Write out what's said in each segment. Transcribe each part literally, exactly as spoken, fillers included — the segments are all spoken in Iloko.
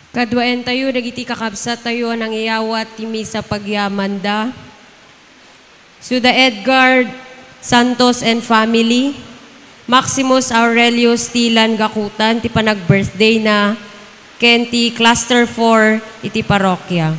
Kaduaentayo dagiti kakabsattayo a nangiyawat ti misa pagyamanda. Suda Edgar Santos and family, Maximus Aurelius Tilan Gakutan ti panag-birthday na, ken ti Cluster four iti parokya.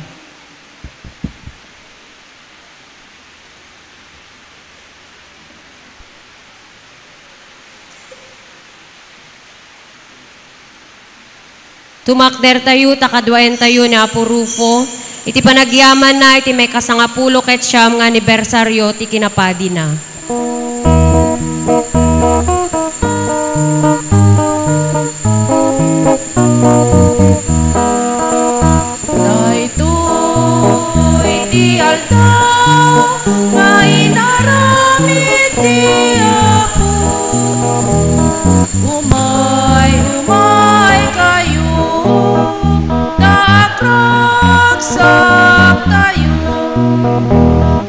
Tumakdertayo ta kaduaentayo ni Apo Rufo iti panagyamanna iti maikasangapulo ket siam nga anibersaryo ti kinapadina. Daytoy ti aldaw nga inaramid ti Apo. Umay, umay kayo, ta agragsak tayo.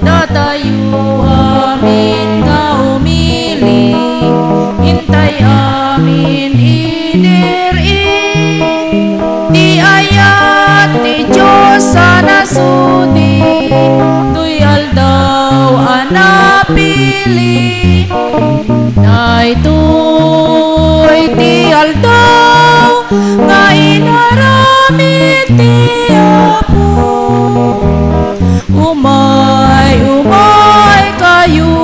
Datayo amin nga umili, intay amin idiri ti ayat ti Dios a nasudi toy aldaw a napili. Daytoy ti aldaw nga inaramid ti Apo. Umay, umay kayo,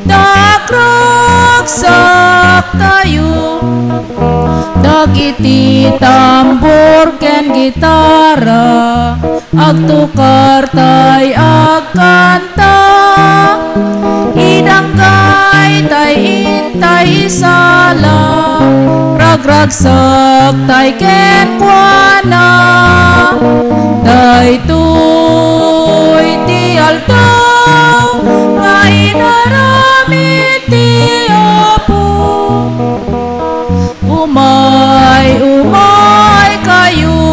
ta agragsak tayo. Dagiti tambor ken gitara, agtukar tay agkanta. Idanggay tay intay isala, ragragsak tay kenkuana. Daytoy ti aldaw nga inaramid ti Apo. Umay, umay kayo,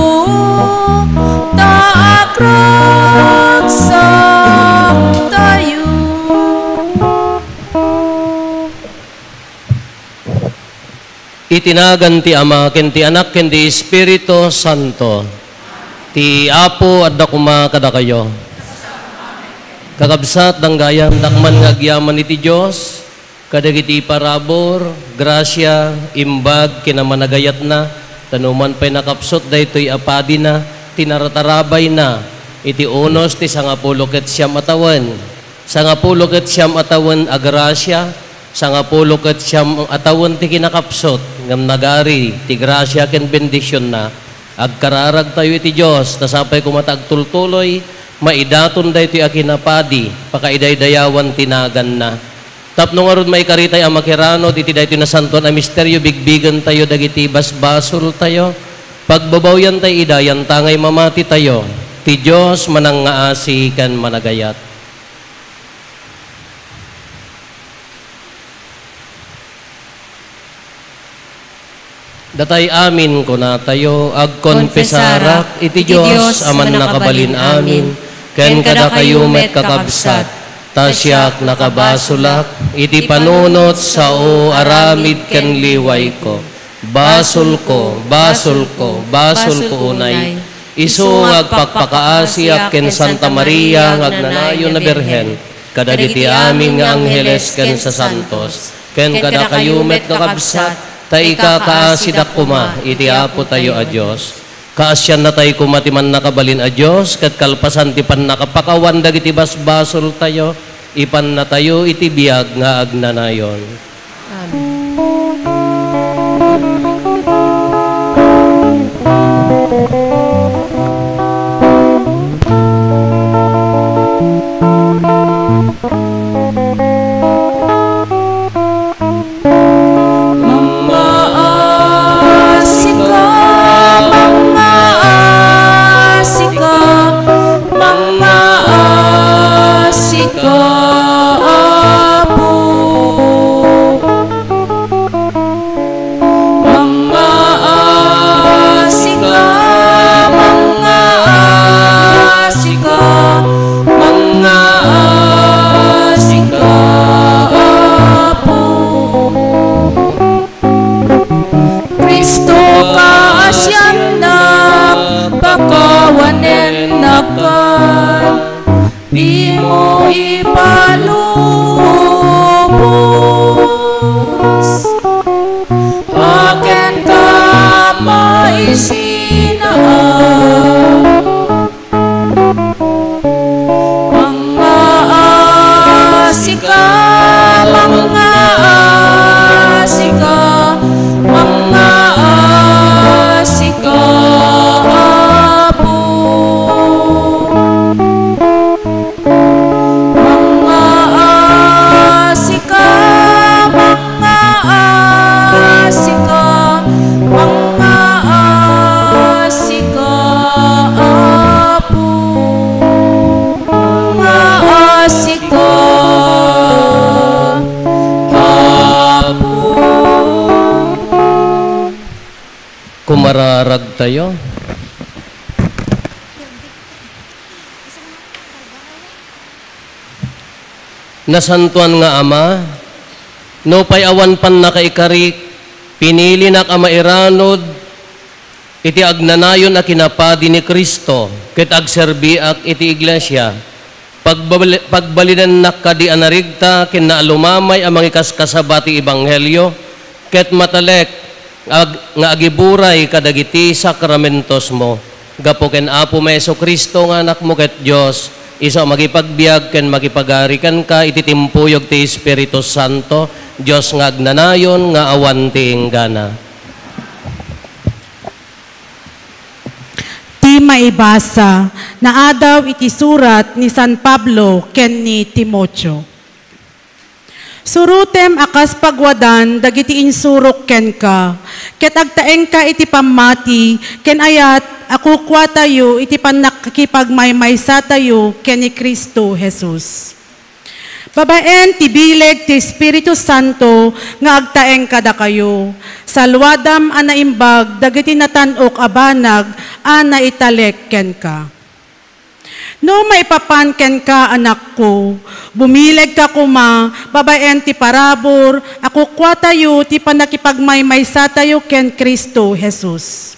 ta agragsak tayo. Iti nagan ti Ama, ken ti Anak, ken ti Espiritu Santo. Ti Apo adda koma kadakayo. Kakabsat, danggayan, dakman nga agyaman iti Dios, kadagiti parabur, grasia, imbag, ken a managayatna, ta numan pay nakapsut daytoy a padina, tinartarabayna iti unos ti sangapulo ket siam a tawen. Sangapulo ket siam a tawen a grasia, sangapulo ket siam a tawen ti kinakapsut, ngem nagari ti grasia ken bendisionna. Agkararagtayo iti Dios, ta sapay koma ta agtultuloy, maidaton daytoy a kinapadi, pakaidaydayawan ti naganna. Tapno ngarud maikaritay a makiranod iti daytoy nasantoan a misterio, bigbigentayo dagiti basbasoltayo, pagbabawiantay ida, yantangay mamatitayo. Ti Dios manangngaasi ken managayat. Datay amin, kunatayo, agkonfesarak iti Dios a mannakabalin amin, ken kadakayo met, kakabsat, ta siak nakabasolak iti panunot sao, aramid ken liwayko. Basolko, basolko, basolko unay. Isu nga agpakpakaasiak ken Santa Maria nga agnanayon a Birhen, kadagiti amin nga angheles ken sasantos, ken kadakayo met, kakabsat, ta ikakaasidak koma iti Apotayo a Dios. Kaasiannatay koma ti Mannakabalin a Dios, ket kalpasan ti pannakapakawan dagiti basbasoltayo, ipannatayo iti biag nga agnanayon. Amen. Mangngaasika, mangngaasika, mangngaasika, Apo. Raragtayo. Nasantoan nga Ama, nupay awan pannakaikarik, pinilinak a mairanud iti agnanayon a kinapadi ni Cristo ket agserbiak iti iglesia. Pagbabali-, pagbalinennak kadi a narigta ken naalumamay a mangikaskasaba ti ebanghelio ket matalek ag-, nga agiburay kadagiti sakramentosmo. Gapu ken Apomi Jesu-Cristo nga Anakmo ket Dios, isu a makipagbiag ken makipagari kenka iti timpuyog ti Espiritu Santo, Dios nga agnanayon nga awan ti inggana. Ti maibasa, naadaw iti surat ni San Pablo ken ni Timoteo. Surotem a kas pagwadan dagiti insurok kenka, ket agtaengka iti pammati ken ayat a kukuatayo iti pannakipagmaymaysatayo ken ni Cristo Jesus. Babaen ti bileg ti Espiritu Santo nga agtaeng kadakayo, saluadam a naimbag dagiti natan-ok a banag a naitalek kenka. No maipapan kenka, anakko, bumilegka koma babaen ti parabur a kukuatayo ti pannakipagmaymaysatayo ken Cristo Jesus.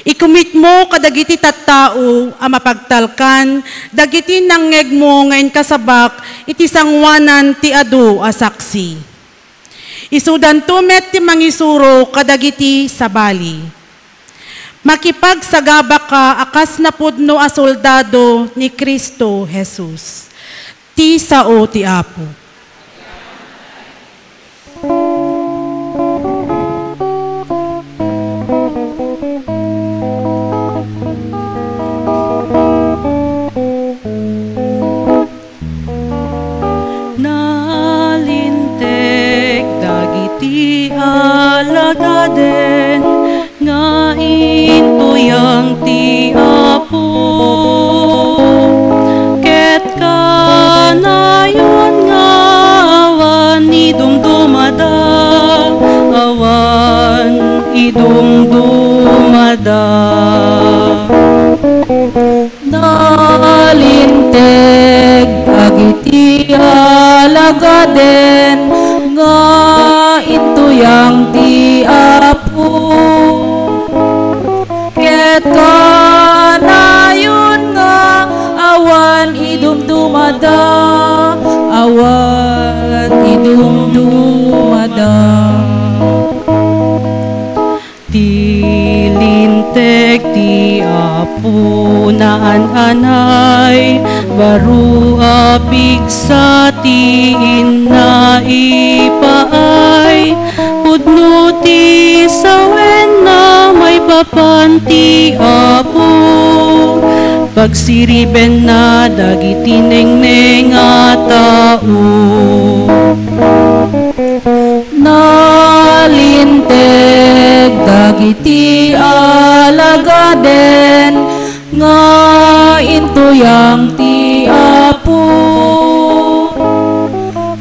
Ikumitmo kadagiti tattao a mapagtalkan dagiti nangngegmo nga inkasabak iti sangoanan ti adu a saksi. Isudanto met ti mangisuro kadagiti sabali. Makipagsagabaka a kas napudno a soldado ni Cristo Jesus. Ti sao ti Apo. Nalinteg dagiti alagaden nga intuyang ti Apo, ket kanayon nga awan idumdumada, awan idumdumada. Nalinteg dagiti alagaden nga intuyang ti Apo, ket kanayon nga awan idumdumada, awan idumdumada. Ti linteg ti Apo naan-anay, baro a pigsa ti inna ipaay. Pudno ti sawenna maipapan ti Apo, pagsiribenna dagiti nengneng a tao. Nalinteg dagiti alagaden nga intuyang ti Apo,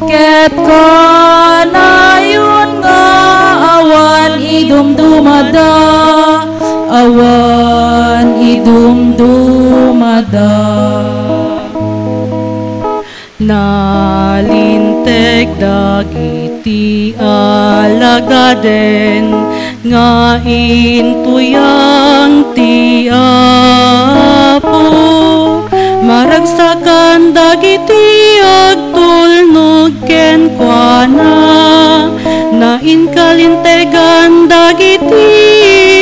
ket kanayon nga awan idumdumada, awan idumdumada. Nalinteg dagiti alagaden nga intuyang ti Apo. Maragsakan dagiti agtulnog kenkuana, nainkalintegan dagiti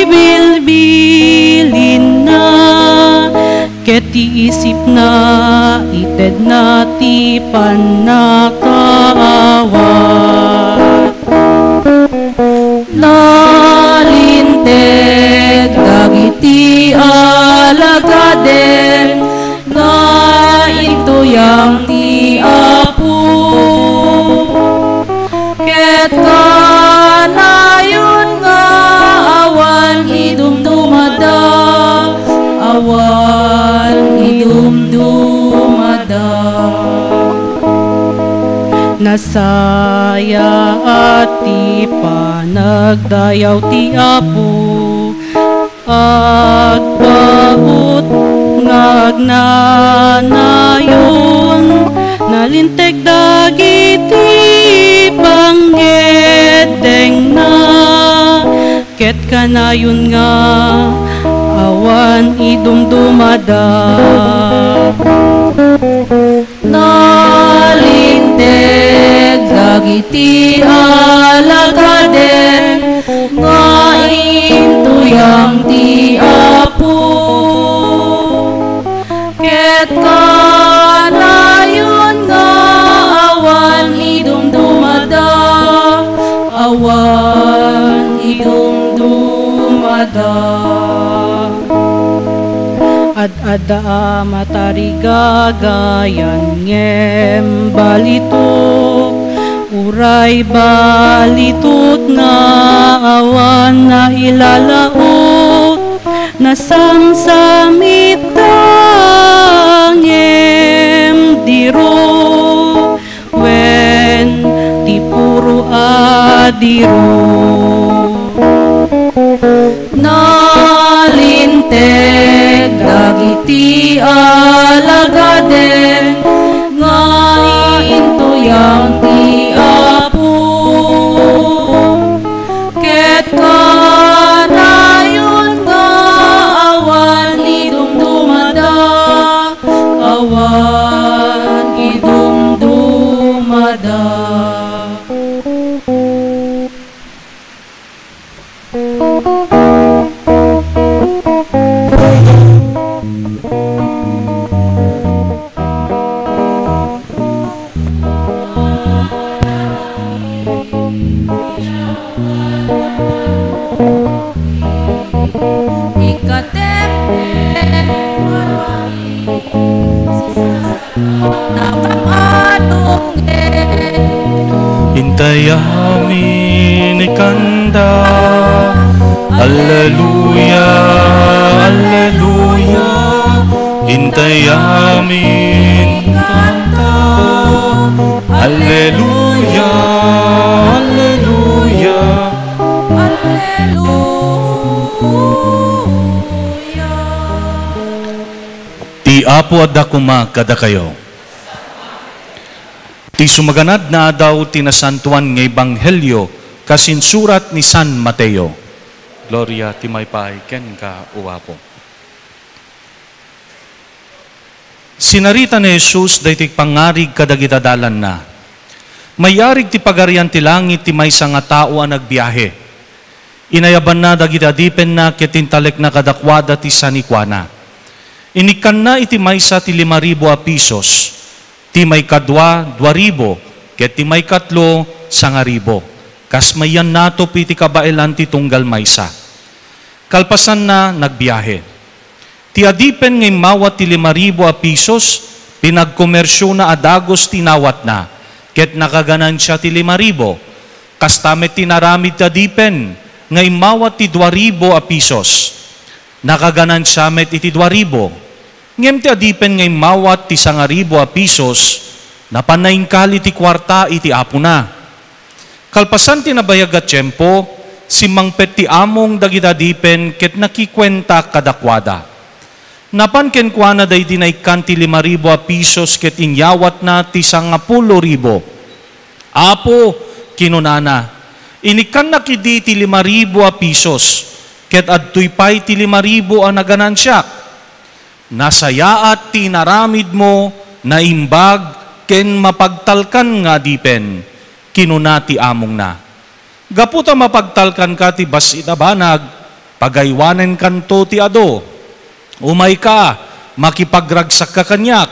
bilbilinna. Ket ti isipna itedna ti pannakaawat. Nalinteg dagiti alagaden nga intuyang ti Apo. Ket kanayon nga awan idumdumada, awan idumdumada. Nasayaat ti panagdayaw ti Apo, Agpaut nga agnanayon, nalinteg dagiti pangngeddengna, ket kanayon nga awan idumdumada. Nalinteg dagiti alagaden nga intuyang ti Apo, ket kanayon nga awan idumdumada, awan idumdumada. Ad-adda a matarigagayan ngem balitok, uray balitok nga awan nailalaok, nasamsamit da ngem diro, wen ti puro a diro. Nalinteg dagiti alagaden nga intuyang ti Apo, ket kanayon nga awan idumdumada, awan idumdumada. Ikatep, Intay amin ikanta, Alleluia, Alleluia. Intay amin ikanta, Alleluia, Alleluia. Alleluia. Ti Apo adda koma kadakayo. Ti sumaganad nga adaw ti Nasantoan nga Ebanghelio kas insurat ni San Mateo. Gloria ti maipay kenka, O Apo. Sinarita ni Jesus daytoy pangngarig kadagiti adalanna. Mayarig ti Pagarian ti Langit ti maysa nga tao a nagbiahe. Inayabanna dagiti adipenna ket intalekna kadakuada ti sanikuana. Inikkanna iti maysa ti lima ribu a pisos, ti maikadua, dua ribu, ket ti maikatlo, sanga ribu, kas mayannatop iti kabaelan ti tunggal maysa. Kalpasanna, nagbiahe. Ti adipen nga immawat ti lima ribu a pisos, pinagkomersiona a dagus ti inawatna, ket nakaganansia ti lima ribu. Kasta met ti inaramid ti adipen nga immawat ti dua ribu a pisos. Nakaganansia met iti dua ribu. Ngem ti adipen nga immawat ti sangaribu a pisos, napanna inkali ti kuarta iti apona. Kalpasan ti nabayag a tiempo, simmangpet ti among dagiti adipen ket nakikuenta kadakuada. Napan kenkuana daydi naikkan ti lima ribu a pisos ket inyawatna ti sangapulo ribu. "Apo," kinunana, "inikkannak idi ti lima ribu a pisos, ket adtoy pay ti lima ribu a naganansiak." "Nasayaat ti inaramidmo, naimbag ken mapagtalkan nga adipen," kinuna ti amongna. "Gapu ta mapagtalkanka ti bassit a banag, pagaywanenkanto ti adu. Umayka, makipagragsakka kaniak."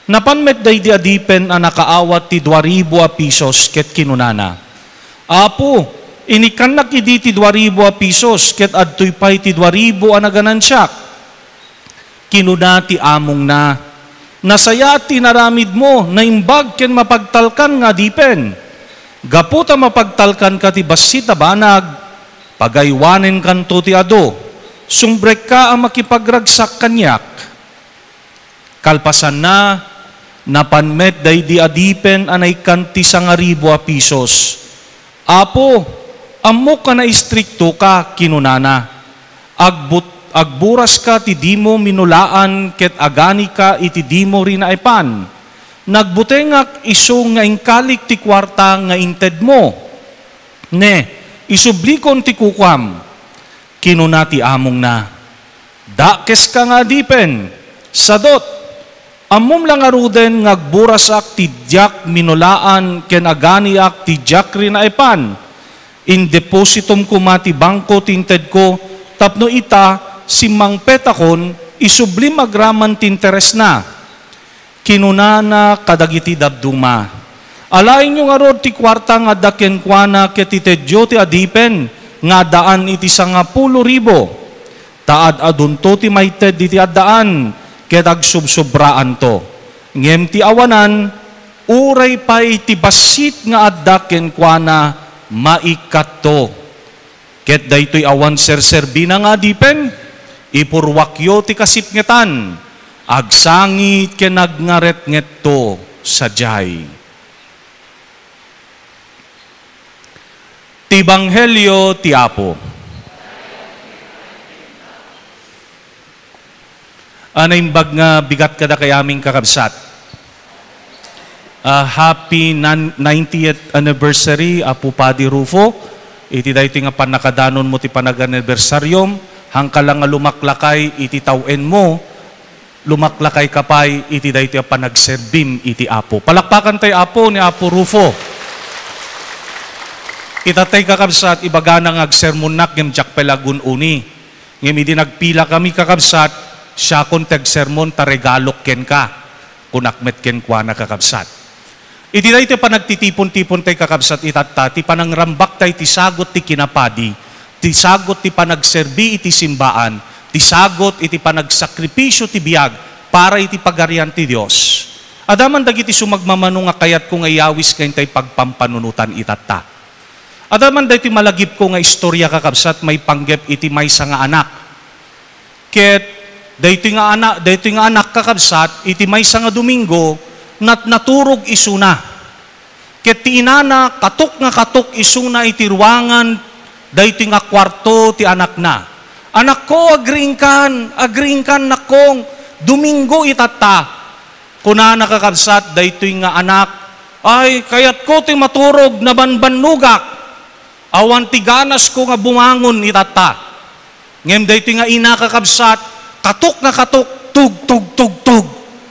Napan met daydi adipen a nakaawat ti dua ribu a pisos ket kinunana, "Apo, inikkannak idi ti dua ribu a pisos ket adtoy pay ti dua ribu a naganansiak." Kinuna ti amongna, "Nasayaat ti inaramidmo, naimbag ken mapagtalkan nga adipen. Gapu ta mapagtalkanka ti bassit a banag, pagaywanenkanto ti adu. Sumbrekka a makipagragsak kaniak." Kalpasanna, napan met daydi adipen a naikkan ti sangaribu a pisos. "Apo, ammok a naistriktoka," kinunana. Agbut-, agburaska ti dimo minulaan ket aganaka iti dimo rinaepan. Nagbutengak isu nga inkalik ti kuarta nga intedmo. Ne, isublikon ti kukuam. Kinuna ti amongna, "Dakeska nga adipen, sadut! Ammom la ngaruden nga agburasak ti diak minulaan ken aganiak ti diak rinaepan. Indepositom koma ti bangko ti intedko tapno ita, simmangpetakon, isublim agraman ti interesna." Kinunana kadagiti dadduma, "Alaenyo ngarud ti kuarta nga adda kenkuana ket itedyo ti adipen nga addaan iti sangapulo ribu. Ta ad-adunto ti maited iti addaan ket agsubsobraanto. Ngem ti awanan, uray pay ti bassit nga adda kenkuana, maikkanto. Ket daytoy awan serserbina nga adipen, ipurruakyo ti kasipngetan, agsangit ken agngaretngetto sadiay." Ti Ebanghelio ti Apo. A, naimbag nga bigat kadakay amin, kakabsat. A, happy nan-, ninetieth anniversary, Apo Padi Rufo. Iti daytoy nga pannakadanonmo ti panaganibersariom, haanka la nga lumaklakay iti tawenmo, lumaklakayka pay iti daytoy a panagserbim iti Apo. Palakpakan tay Apo ni Apo Rufo. Ita tay, kakabsat, ibagana nga agsermonnak ngem diak pay la agun-uni. Ngem idi nagpilakami, kakabsat, siakon ti agsermon ta regalok kenka, kunak met kenkuana, kakabsat. Iti daytoy panagtitipon-tipon tay, kakabsat, itatta ti panangrambak tay ti sagut ti kinapadi, ti sagut ti panagserbi iti simbaan, ti sagut iti panagsakripisio ti biag para iti Pagarian ti Dios. Adda man dagiti sumagmamano nga kayatko nga iyawis kenka tay pagpampanunotan itatta. Adda man daytoy malagipko nga istoria, kakabsat, maipanggep iti maysa nga anak. Ket daytoy nga ana-, daytoy nga anak, kakabsat, iti maysa nga Domingo, nat-, naturog isuna. Ket ti inana, katok nga katok isuna iti ruangan daytoy nga kuarto ti anakna. "Anakko, agriingkan, agriingkan, nakkong, Domingo itatta." Kunana, kakabsat, daytoy nga anak, "Ay, kayatko ti maturog, nabanbannogak. Awan ti ganasko nga bumangon itatta." Ngem daytoy nga ina, kakabsat, katok nga katok, tug, tug, tug, tug.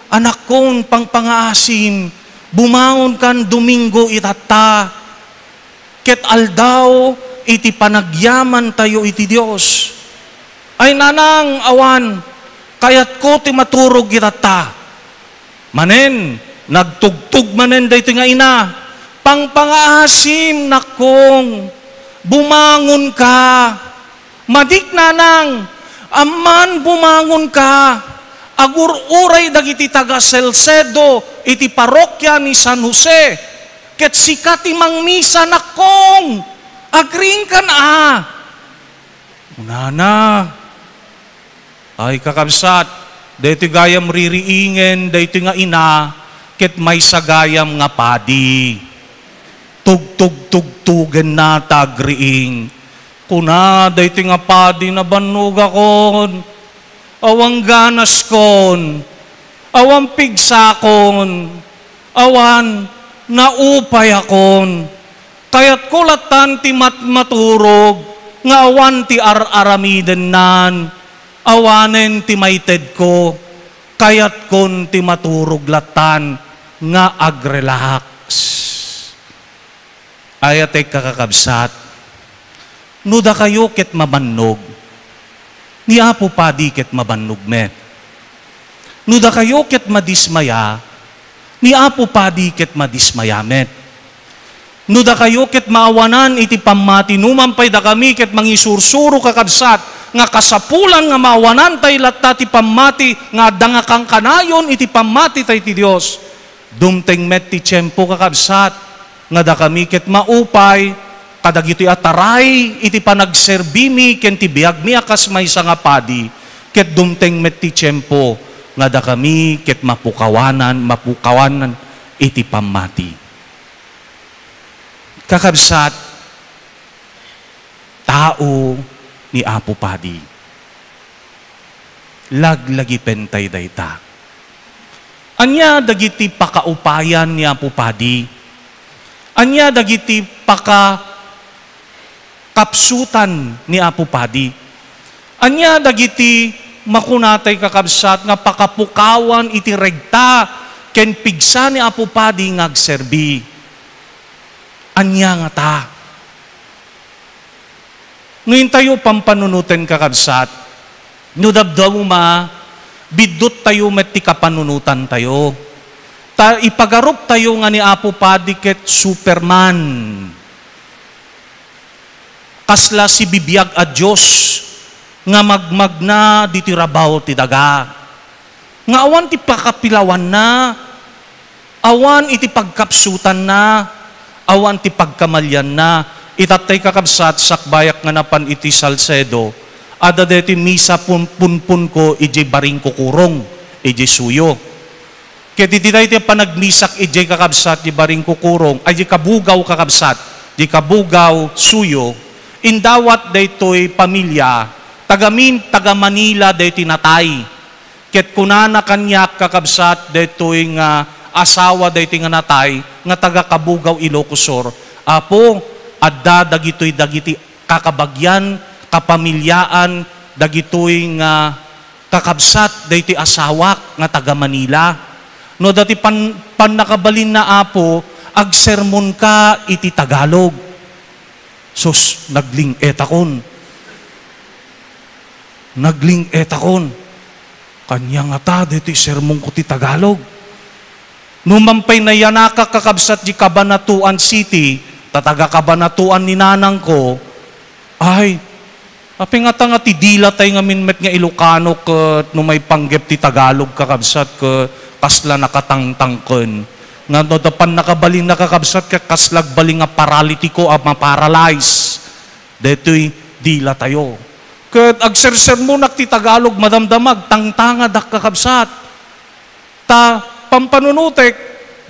"Anakkon, pangpangaasim, bumangonkan, Domingo itatta. Ket aldaw iti panagyamantayo iti Dios." "Ay, nanang, awan. Kayatko ti maturog itatta." Manen, nagtugtog manen daytoy nga ina, "Pangpangaasim, nakkong, bumangonka." "Madik, nanang, amman bumangonka. Agur-uray dagiti taga-Salcedo iti parrokia ni San Jose. Ket sika ti mangmisa, nakkong. Agriingkan a." Kunana, "Ay, kakabsat, daytoy gayam ririingen daytoy nga ina, ket maysa gayam nga padi. Tugtugtugtugenna ta agriing." Kuna daytoy nga padi, "Nabannogakon. Awan ganaskon. Awan pigsakon. Awan naupayakon. Kayatko lattan ti mat-, maturog nga awan ti ar-aramidennan, awanen ti maitedko. Kayatkon ti maturog lattan nga agrelax." Ay, a, tekka, kakabsat, no dakayo ket mabannog, ni Apo Padi ket mabannog met. No dakayo ket madismaya, ni Apo Padi ket madismaya met. No dakayo ket maawanan iti pammati, numan pay dakami ket mangisursuro, kakabsat, nga kasapulan nga maawanan tay latta ti pammati nga adda nga kankanayon iti pammati tay ti Dios. Dumteng met ti tiempo, kakabsat, nga dakami ket maupay kadagitoy a taray iti panagserbimi ken ti biagmi a kas maysa nga padi, ket dumteng met ti tiempo nga dakami ket mapukawanan, mapukawanan iti pammati. Kakabsat, tao ni Apo Padi. Laglagipentayo dayta. Ania dagiti pakaupayan ni Apo Padi? Ania dagiti pakakapsutan ni Apo Padi? Ania dagiti makunatay, kakabsat, nga pakapukawan iti regta ken pigsa ni Apo Padi nga agserbi? Ania ngata? No intayo pampanunoten, kakabsat, no dabdabuma, bidduttayo met ti kapanunotantayo. Ta ipagaruptayo nga ni Apo Padi ket Superman. Kasla sibibiag a Dios nga magmagna ditoy rabaw ti daga. Nga awan ti pakapilawanna, awan iti pagkapsutanna, awan ti pagkamalianna. Itattay, kakabsat, sakbayak nga napan iti Salcedo, adda daytoy misa pun-, punpunko idiay Baringkukurong, idiay Suyo. Ket iti daytoy panagmisak idiay, kakabsat, di Baringkukurong, ay di Kabugaw, kakabsat, di Kabugaw, Suyo, indawat daytoy pamilia, tagamin, taga Manila daytoy natay. Ket kunana kaniak, kakabsat, daytoy nga asawa daytoy nga natay nga taga Kabugaw, Ilocos Sur, "Apo, adda dagitoy dagiti kakabagian, kapamiliaan dagitoy nga kakabsat daytoy asawak nga taga Manila. No adda ti pan-, pannakabalinna, Apo, agsermonka iti Tagalog." Sus, nagling-etakon. Nagling-etakon. Ania ngata daytoy sermonko ti Tagalog? Numan pay nayanakak, kakabsat, di Cabanatuan City, ta taga Cabanatuan ni nanangko, ay, apay ngata nga ti dilatay ngamin met nga Ilocano ket no maipanggep ti Tagalog, kakabsat, ket kasla nakatangtangken. Nga no adda pannakabalinna, kakabsat, ket kasla agbalin nga paralitiko a ma-paralyze daytoy dilatayo. Ket agsersermonak ti Tagalog, madamdama, agtangtangadak, kakabsat. Ta pampanunotek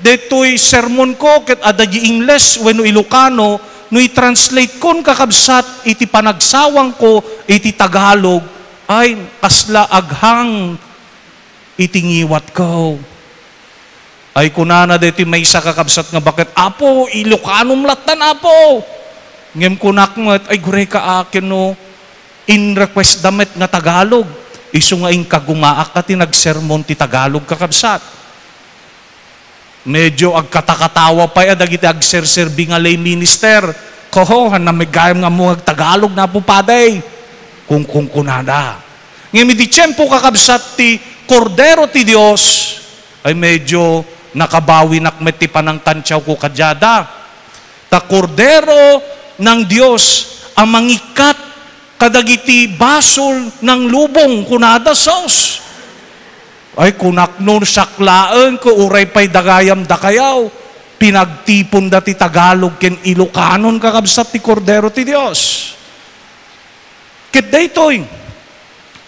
daytoy sermonko ket adda di Ingles wenno Ilocano, no i-translatekon, kakabsat, iti panagsawangko iti Tagalog, ay, kasla aghang iti ngiwatko. Ay, kunana daytoy maysa, kakabsat, nga baket, "Apo, Ilokanom lattan, Apo." Ngem kunak met, "Ay, gurayka akin no in-request da met nga Tagalog." Isu nga inkagumaak a ti nagsermon ti Tagalog, kakabsat. Medyo agkatakatawa pay a dagiti agserserbi nga lay minister. "Koho, han namigayam nga ammo nga agtagalog, Apo Padi," kun-, kunkunada. Ngem iti tiempo, kakabsat, ti Kordero ti Dios, ay, medyo nakabawinak met ti panangkantiawko kadiada. Ta Kordero ng Dios a mangikkat kadagiti basol ng lubong, kunada, sus. Ay, kunak, no siak laeng, ket uray pay dagayam dakayo, pinagtiponda ti Tagalog ken Ilokanon, kakabsat, ti Kordero ti Dios. Ket daytoy,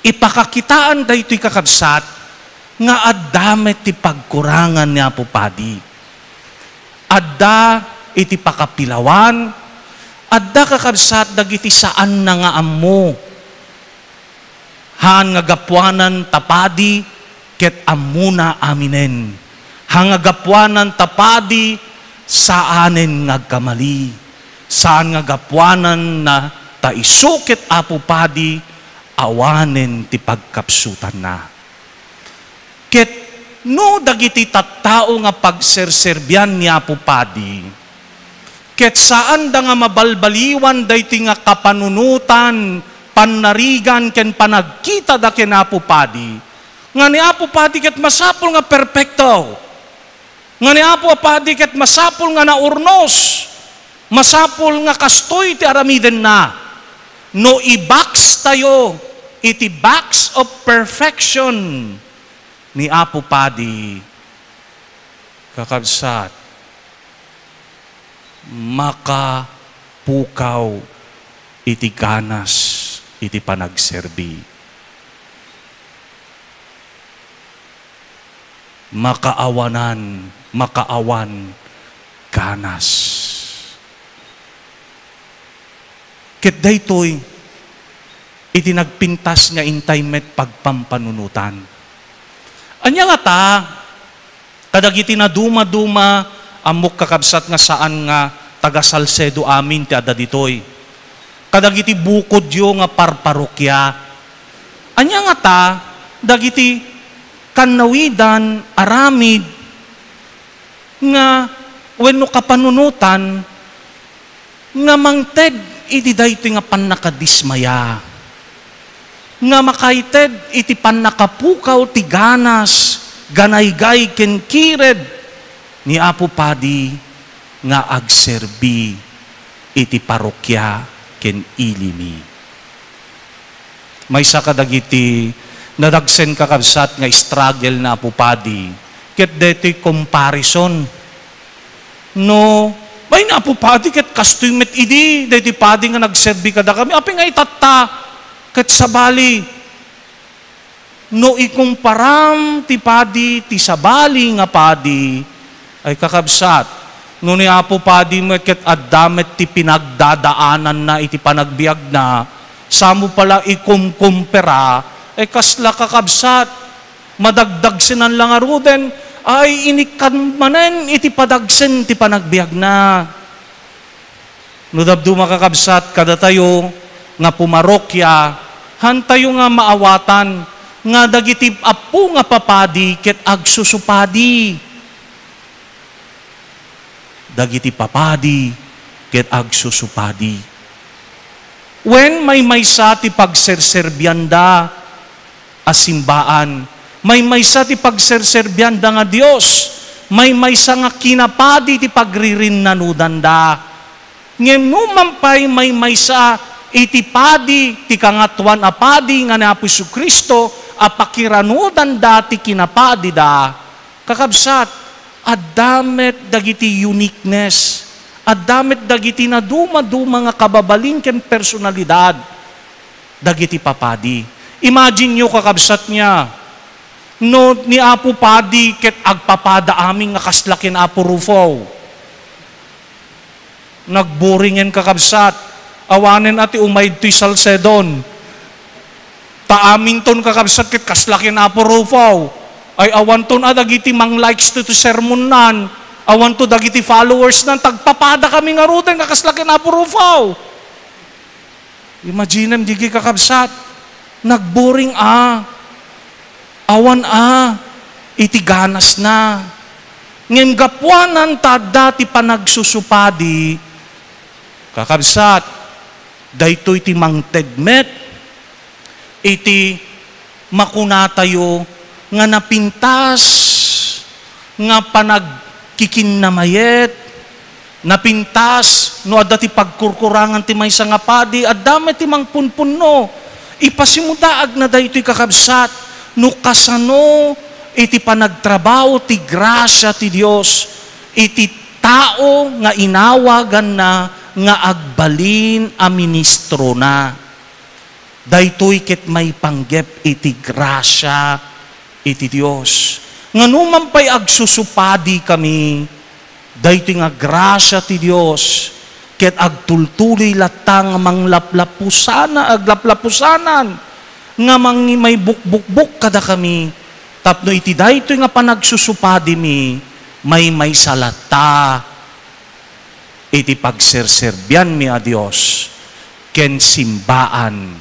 ipakakitaan daytoy, kakabsat, nga adda met ti pagkurangan ni Apo Padi. Adda iti pakapilawan, adda, kakabsat, dagiti saanna nga ammo. Haan nga gapuanan ta padi ket ammona aminen. Haan nga gapuanan ta padi, saanen nga agkamali. Saan nga gapuanan na ta isu ket Apo Padi, awanen ti pagkapsutanna. Ket no dagiti tattao nga pagserserbian ni Apo Padi, ket saanda nga mabalbaliwan daytoy nga kapanunotan, pannarigan, ken panagkitada ken Apo Padi, nga ni Apo Padi ket masapul nga perpekto, nga ni Apo a Padi ket masapul nga naurnos, masapul nga kastoy ti aramidenna. No i-box tayo iti box of perfection ni Apo Padi, kakabsat, makapukaw iti ganas iti panagserbi. Makaawanan, makaawan ganas. Ket daytoy, iti nagpintas nga intay met pagpampanunotan. Ania ngata kadagiti nadumaduma, ammok, kakabsat, nga saan nga taga Salcedo amin ti adda ditoy? Kadagiti bukodyo nga parparokia. Ania ngata dagiti kannawidan, aramid nga wenno kapanunotan nga mangted iti daytoy nga pannakadismaya, nga makaited iti pannakapukaw ti ganas, ganaygay ken kired ni Apo Padi nga agserbi iti parokia ken ilimi. Maysa kadagiti nadagsen, kakabsat, nga struggle ni Apo Padi ket daytoy comparison. No, "Ay, ni Apo Padi ket kastoy met idi, daytoy padi nga nagserbi kadakami, apay nga itatta ket sabali?" No ikumparam ti padi ti sabali nga padi, ay, kakabsat, no ni Apo Padi met ket adda met ti pinagdadaananna iti panagbiagna, samo pala ikumkumpara, ay, kasla, kakabsat, madagdagsenan la ngaruden, ay, inikkan manen iti padagsen ti panagbiagna. No dabduma, kakabsat, kadatayo nga pumarokia, hantayo nga maawatan nga dagiti appo nga papadi ket agsusupadi. Dagiti papadi ket agsusupadi. Wen, maymaysa ti pagserserbianda a simbaan. Maymaysa ti pagserserbianda nga Dios. Maymaysa nga kinapadi ti pagririnanudanda. Ngem no man pay maymaysa iti padi ti Kangatoan a Padi nga ni Apo Jesu-Cristo a pakiranudanda ti kinapadida, kakabsat, adda met dagiti uniqueness, adda met dagiti nadumaduma nga kababalin ken personalidad dagiti papadi. Imagine-yo, kakabsat, nga no ni Apo Padi ket agpapada amin nga kasla ken Apo Rufo. Nagboringen, kakabsat. Awanen a ti umay ditoy Salcedon. Ta aminton, kakabsat, ket kasla ken Apo Rufo. Ay, awanton a dagiti mang-likes to, to sermonnan. Awanto dagiti followers nan. Tagpapada kami ngaruden nga kasla ken Apo Rufo. Imaginem, digi, kakabsat, nagboring a, awan a iti ganasna. Ngem gapuanan ta adda ti panagsusupadi, kakabsat, daytoy ti mangted met iti makunatayo nga napintas nga panagkikinnamayet, napintas no adda ti pagkurkurangan ti maysa nga padi, adda met ti mangpunpunno. Ipasimudaagna daytoy, kakabsat, no kasano iti panagtrabaho ti grasia ti Dios iti tao nga inawaganna nga agbalin a ministrona. Daytoy ket maipanggep iti grasia iti Dios. Ngano man pay agsusupadi kami, daytoy nga grasia ti Dios ket agtultuloy latta nga manglaplapusana, aglaplapusanan nga mangi-, maibukbukbok kadakami tapno iti daytoy nga panagsusupadimi, maymaysa latta iti pagserserbianmi a Dios ken simbaan.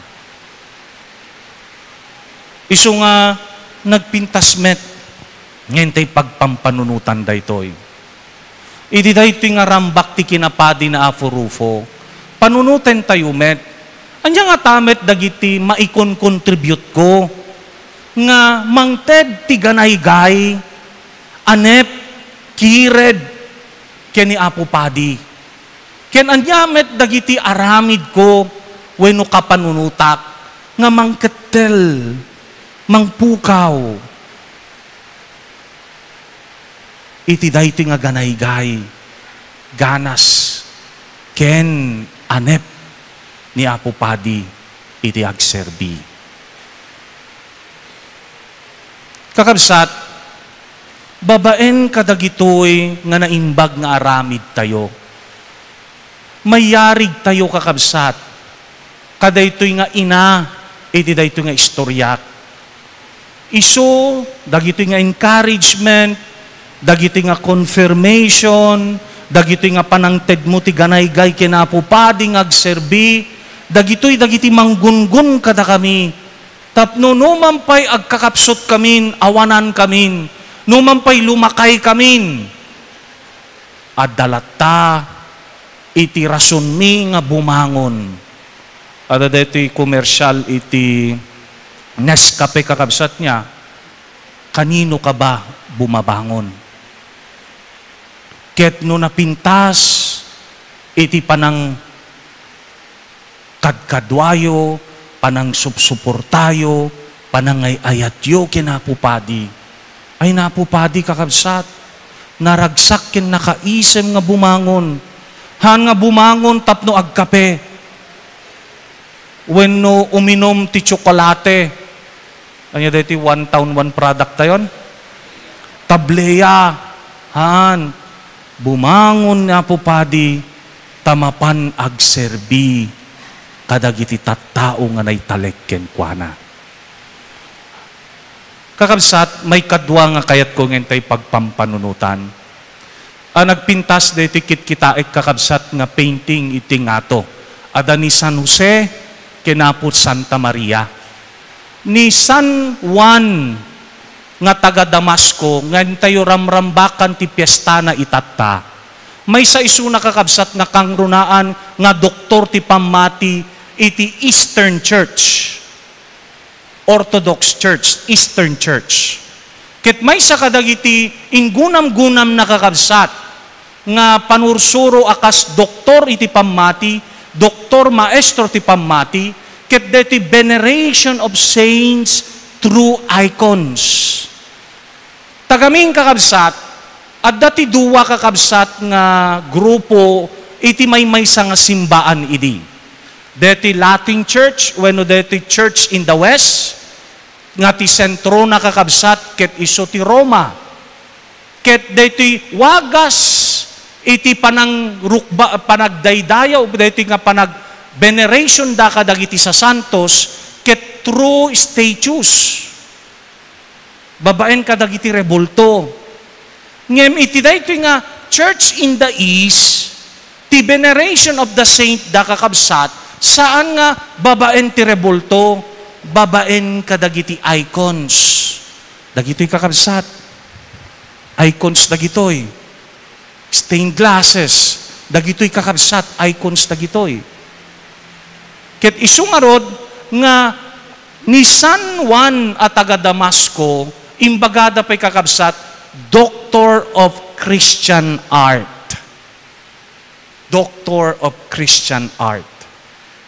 Isu nga nagpintas met nga intay pagpampanunotan daytoy. Idi daytoy nga rambak ti kinapadi ni Apo Rufo, panunotentayo met. Ania ngata met dagiti maikonkontributko nga mangted ti ganaygay, anep, kired, ken ni Apo Padi? Ken ania met dagiti aramidko wenno kapanunotak nga mangkettel, mangpukaw iti daytoy nga ganaygay, ganas, ken anep ni Apo Padi iti agserbi? Kakabsat, babaen kadagitoy nga naimbag nga aramidtayo, mayarigtayo, kakabsat, kadaytoy nga ina iti daytoy nga istoriak. Isu, dagitoy nga encouragement, dagitoy nga confirmation, dagitoy nga panangtedmo ti ganaygay ken Apo Padi nga agserbi, dagitoy dagiti manggungon kadakami. Tapno numan pay agkakapsutkamin, awanankamin, numan pay lumakaykamin, adda latta iti rasonmi nga bumangon. Adda daytoy komersial iti Nescafe, kakabsat, nga, "Kanino ka ba bumabangon?" Ket no napintas iti panangkadkaduayo, panangsupsuportayo, panangay-ayatyo ken Apo Padi, ay, Apo Padi, kakabsat, naragsak ken nakaisem nga bumangon. Haan nga bumangon tapno agkape wenno uminum ti tsokolate. Ania daytoy one town, one product tayon? Tablea. Haan. Bumangon ni Apo Padi ta mapan agserbi kadagiti tattao nga naitalek kenkuana. Kakabsat, maikadua nga kayatko nga intay pagpampanunotan. A, nagpintas daytoy kitkitaek, kakabsat, nga painting iti ngato. Adda ni San Jose ken Apo Santa Maria. Ni San Juan nga taga Damasco, nga intayo ramrambakan ti piestana itatta, maysa isuna, kakabsat, nga kangrunaan nga doktor ti pammati iti Eastern Church. Orthodox Church, Eastern Church. Ket maysa kadagiti inggunamgunamna, kakabsat, nga panursuro a kas doktor iti pammati, doktor maestro ti pammati, ket daytoy veneration of saints through icons. Tagamin, kakabsat, adda ti dua, kakabsat, nga grupo iti maymaysa nga simbaan idi. Daytoy Latin Church wenno daytoy Church in the West, nga ti sentrona, kakabsat, ket isu ti Roma. Ket daytoy wagas iti panangrukba-, panagdaydayaw, daytoy nga panag-, veneration da kadagiti sasantos, ket through statues. Babaen kadagiti rebulto. Ngem iti daytoy nga Church in the East, ti veneration of the saint da, kakabsat, saan nga babaen ti rebulto, babaen kadagiti icons. Dagitoy, kakabsat, icons dagitoy. Stained glasses, dagitoy, kakabsat, icons dagitoy. Ket isu ngarud nga ni San Juan a taga Damasco, imbagada pay, kakabsat, Doctor of Christian Art. Doctor of Christian Art.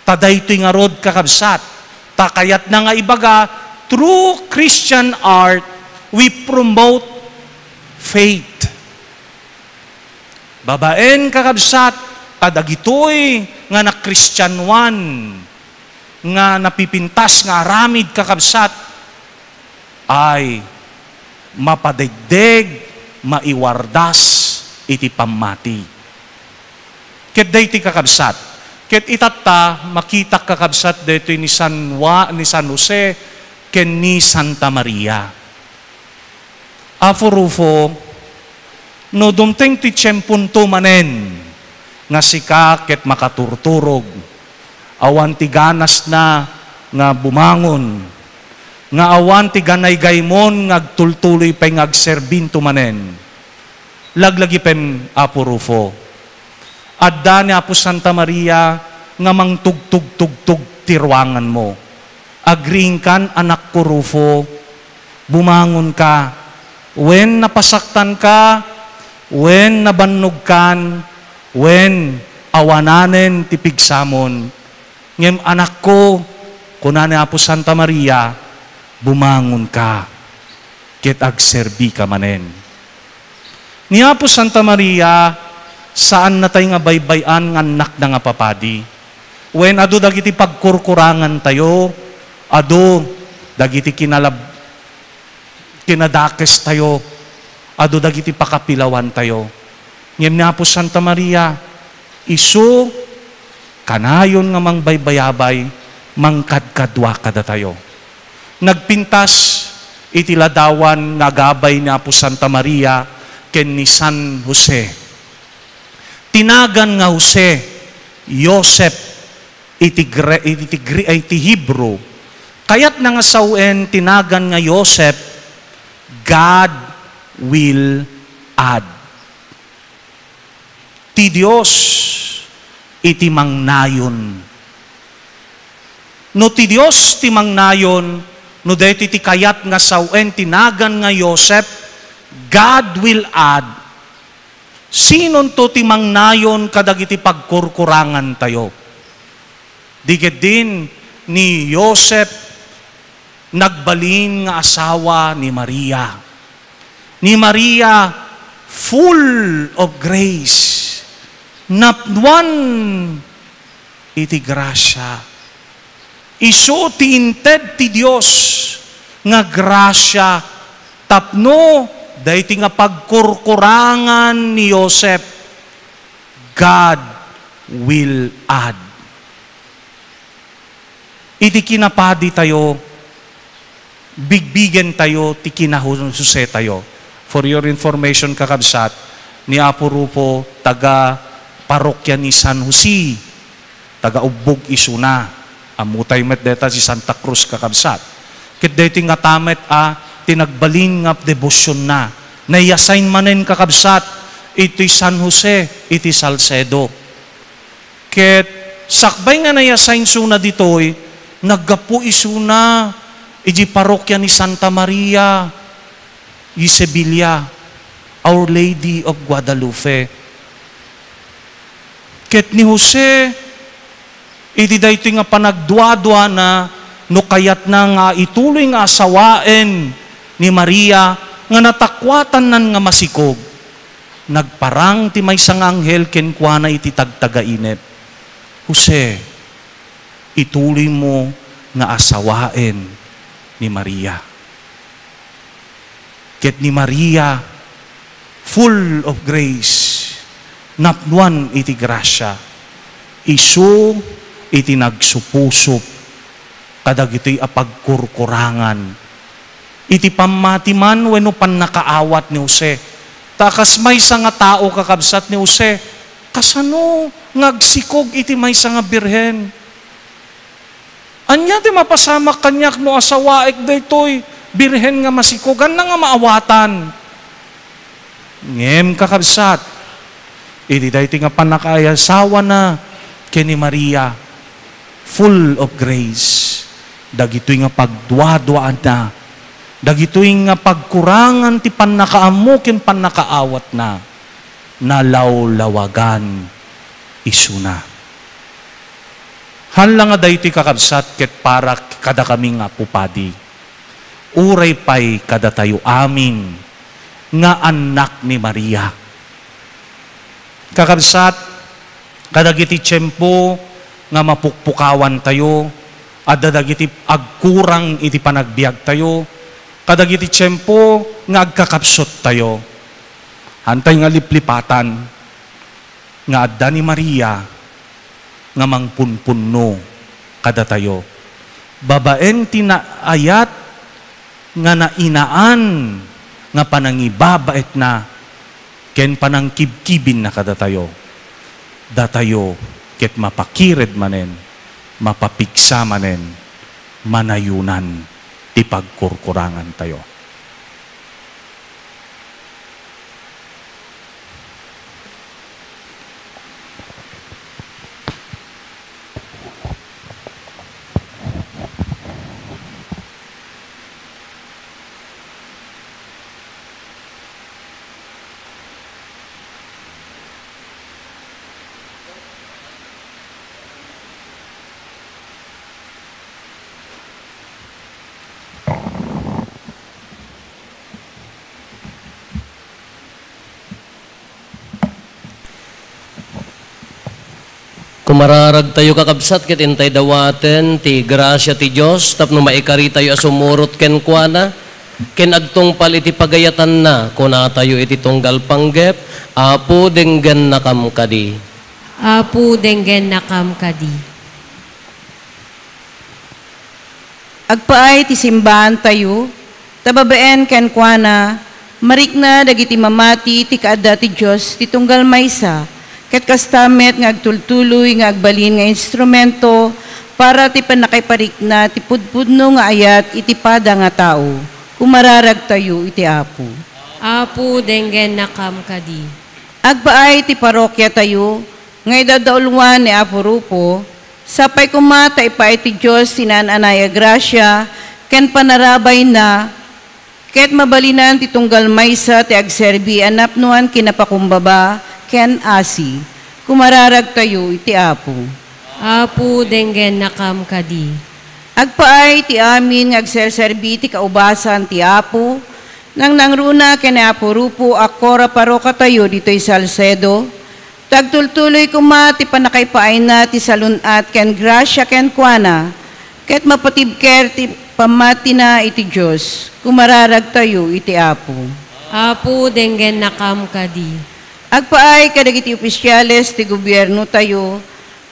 Ta daytoy ngarud, kakabsat, ta kayatna nga ibaga, through Christian art, we promote faith. Babaen, kakabsat, ta dagitoy nga nakristianoan, nga napipintas nga aramid, kakabsat, ay mapadegdeg, maiwardas iti pammati. Ket daytoy, kakabsat, ket itatta, makitak, kakabsat, daytoy ni San Jua-, ni San Jose ken ni Santa Maria. Apo Rufo, no dumteng ti tiemponto manen nga sika ket makaturturog, awan ti ganasna nga bumangon, nga awan ti ganaygaymon nga agtultuloy pay nga agserbinto manen, laglagipem, Apo Rufo. Adda ni Apo Santa Maria nga mangtugtugtugtog ti ruanganmo. Agriingkan, anakko Rufo, bumangonka, wen napasaktanka, wen nabannogkan, wen awananen ti pigsamon. Ngem, anakko, kuna ni Apo Santa Maria, bumangonka, ket agserbika manen. Ni Apo Santa Maria, saannatay nga baybay-an nga annakna nga papadi. Wen, adu dagiti pagkurkurangantayo, adu dagiti kinalab-, kinadakestayo, adu dagiti pakapilawantayo. Ngem ni Apo Santa Maria, isu kanayon nga mangbaybayabay, mangkadkadua kadatayo. Nagpintas iti ladawan nga agabay ni Apo Santa Maria ken ni San Jose. Tinagan nga Jose, Joseph, iti Gre-, iti Gre-, iti Hebrew. Kayatna nga sawen tinagan nga Joseph, God will add. Ti Dios iti mangnayon. No ti Dios ti mangnayon, no daytoy ti kayat nga sawen tinagan nga Joseph, God will add. Sinonto ti mangnayon kadagiti pagkurkurangantayo? Di ketdin ni Joseph nagbalin nga asawa ni Maria. Ni Maria, full of grace, napnuan iti grasia. Isu ti inted ti Dios nga grasia tapno daytoy nga pagkurkurangan ni Joseph, God will add. Iti kinapaditayo, bigbigentayo ti kinahusetayo. For your information, kakabsat, ni Apo Rufo, taga parokya ni San Jose, taga Ubbog isuna. Ammotay met deta ti Santa Cruz, kakabsat. Ket daytoy ngata met a ti nagbalin nga debosionna. Naiassign manen, kakabsat, iti San Jose, iti Salcedo. Ket sakbay nga naiassign isuna ditoy, naggapu isuna iti parokya ni Santa Maria iti Sevilla, Our Lady of Guadalupe. Ket ni Jose, iti daytoy nga panagduaduana, no kayatna nga ituloy nga asawaen ni Maria nga natakuatannan nga masikog, nagparang ti maysa nga anghel kenkuana iti tagtagainep, "Jose, ituloymo nga asawaen ni Maria." Ket ni Maria, full of grace, napnuan iti grasia, isu iti nagsupusup kadagitoy a pagkurkurangan iti pammati man wenno pannakaawat ni Jose. Ta kas maysa nga tao, kakabsat, ni Jose, kasano nga agsikog iti maysa nga birhen? Ania ti mapasamak kaniak no asawaek daytoy birhen nga masikog? Ania nga maawatan? Ngem, kakabsat, iti daytoy nga pannakaayasawana ken ni Maria, full of grace, dagitoy nga pagduaduaanna, dagitoy nga pagkurangan ti pannakaammo ken pannakaawatna, nalawlawagan isuna. Haan la nga daytoy, kakabsat, ket para kadakami nga pupadi, uray pay kadatayo amin nga annak ni Maria. Kakabsat, kadagiti tiempo nga mapukpukawantayo, adda dagiti agkurang iti panagbiagtayo, kadagiti tiempo nga agkakapsuttayo, haantay nga liplipatan nga adda ni Maria nga mangpunpunno kadatayo babaen ti naayat nga nainaan nga panangibabaetna ken panangkibkibinna kadatayo. Datayo ket mapakired manen, mapapigsa manen, manayonan ti pagkurkurangantayo. Kumararagtayo, kakabsat, ket intay dawaten ti grasia ti Dios tapno maikaritayo a sumurot kenkuana, ken agtungpal iti pagayatanna, kunatayo iti tunggal panggep, "Apo, denggennakam kadi." Apo, denggennakam kadi. Agpaay ti simbaantayo, ta babaen kenkuana, marikna dagiti mamati ti kaadda ti Dios ti tunggal maysa, ket kasta met nga agtultuloy nga agbalin nga instrumento para ti pannakaiparikna ti pudpudno nga ayat iti pada nga tao. Kumararagtayo iti Apo. Apo, denggennakam kadi. Agpaay ti parokiatayo nga idadauluan ni Apo Rufo, sapay koma ta ipaay ti Dios ti naan-anay a grasia ken panarabayna, ket mabalinan ti tunggal maysa ti agserbi a napnoan kinapakumbaba ken asi. Kumararagtayo iti Apo. Apo, denggennakam kadi. Agpaay ti amin nga agserserbi ti kaubasan ti Apo, nangnangruna ken ni Apo Rufo a kora parokatayo ditoy Salcedo, ta agtultuloy koma ti pannakaipaayna ti salun-at ken grasia kenkuana, ket mapatibker ti pammatina iti Dios. Kumararagtayo iti Apo. Apo, denggennakam kadi. Agpaay kadagiti opisiales ti gobiernotayo,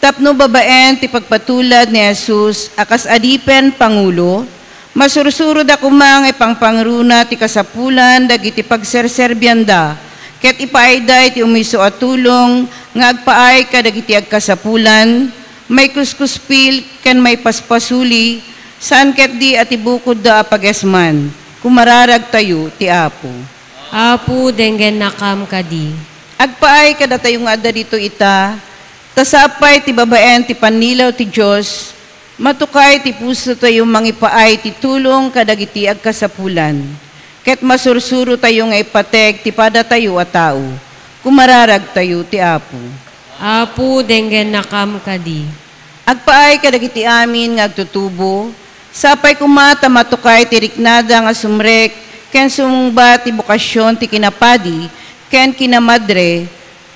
tapno babaen ti pagpatulad ni Jesus a kas adipen pangulo, masursuroda koma nga ipangpangruna ti kasapulan dagiti pagserserbianda, ket ipaayda iti umiso a tulong nga agpaay kadagiti agkasapulan, maikuskuspil ken maipaspasuli, saan ketdi a ti bukodda a pagesman. Kumararagtayo ti Apo. Apo, denggennakam kadi. Agpaay kadatayo nga adda ditoy ita, ta sapay ti babaen ti pannilaw ti Dios, matukay ti pusotayo mangipaay ti tulong kadagiti agkasapulan, ket masursurotayo nga ipateg ti padatayo a tao. Kumararagtayo ti Apo. Apo, denggennakam kadi. Agpaay kadagiti amin nga agtutubo, sapay koma ta matukay ti riknada nga sumrek ken sumungbat ti bokasion ti kinapadi ken kinamadre,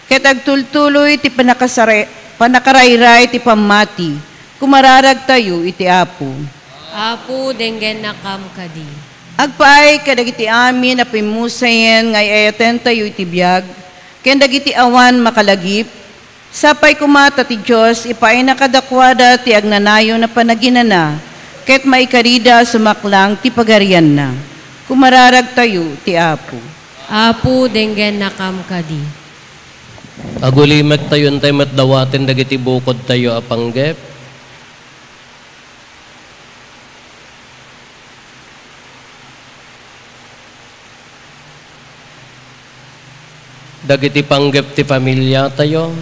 ket agtultuloy ti pannakasare-, pannakarayray ti pammati. Kumararagtayo iti Apo. Apo, denggennakam kadi. Agpaay kadagiti amin a pimmusayen nga ay-ayatentayo iti biag, ken dagiti awan makalagip, sapay koma ta ti Dios ipaayna kadakuada ti agnanayon a panaginana, ket maikarida a sumaklang ti pagarianna. Kumararagtayo ti Apo. Apo, denggennakam kadi. Agulimektayo intay met dawaten dagiti bukodtayo a panggep. Dagiti panggep ti familiatayo.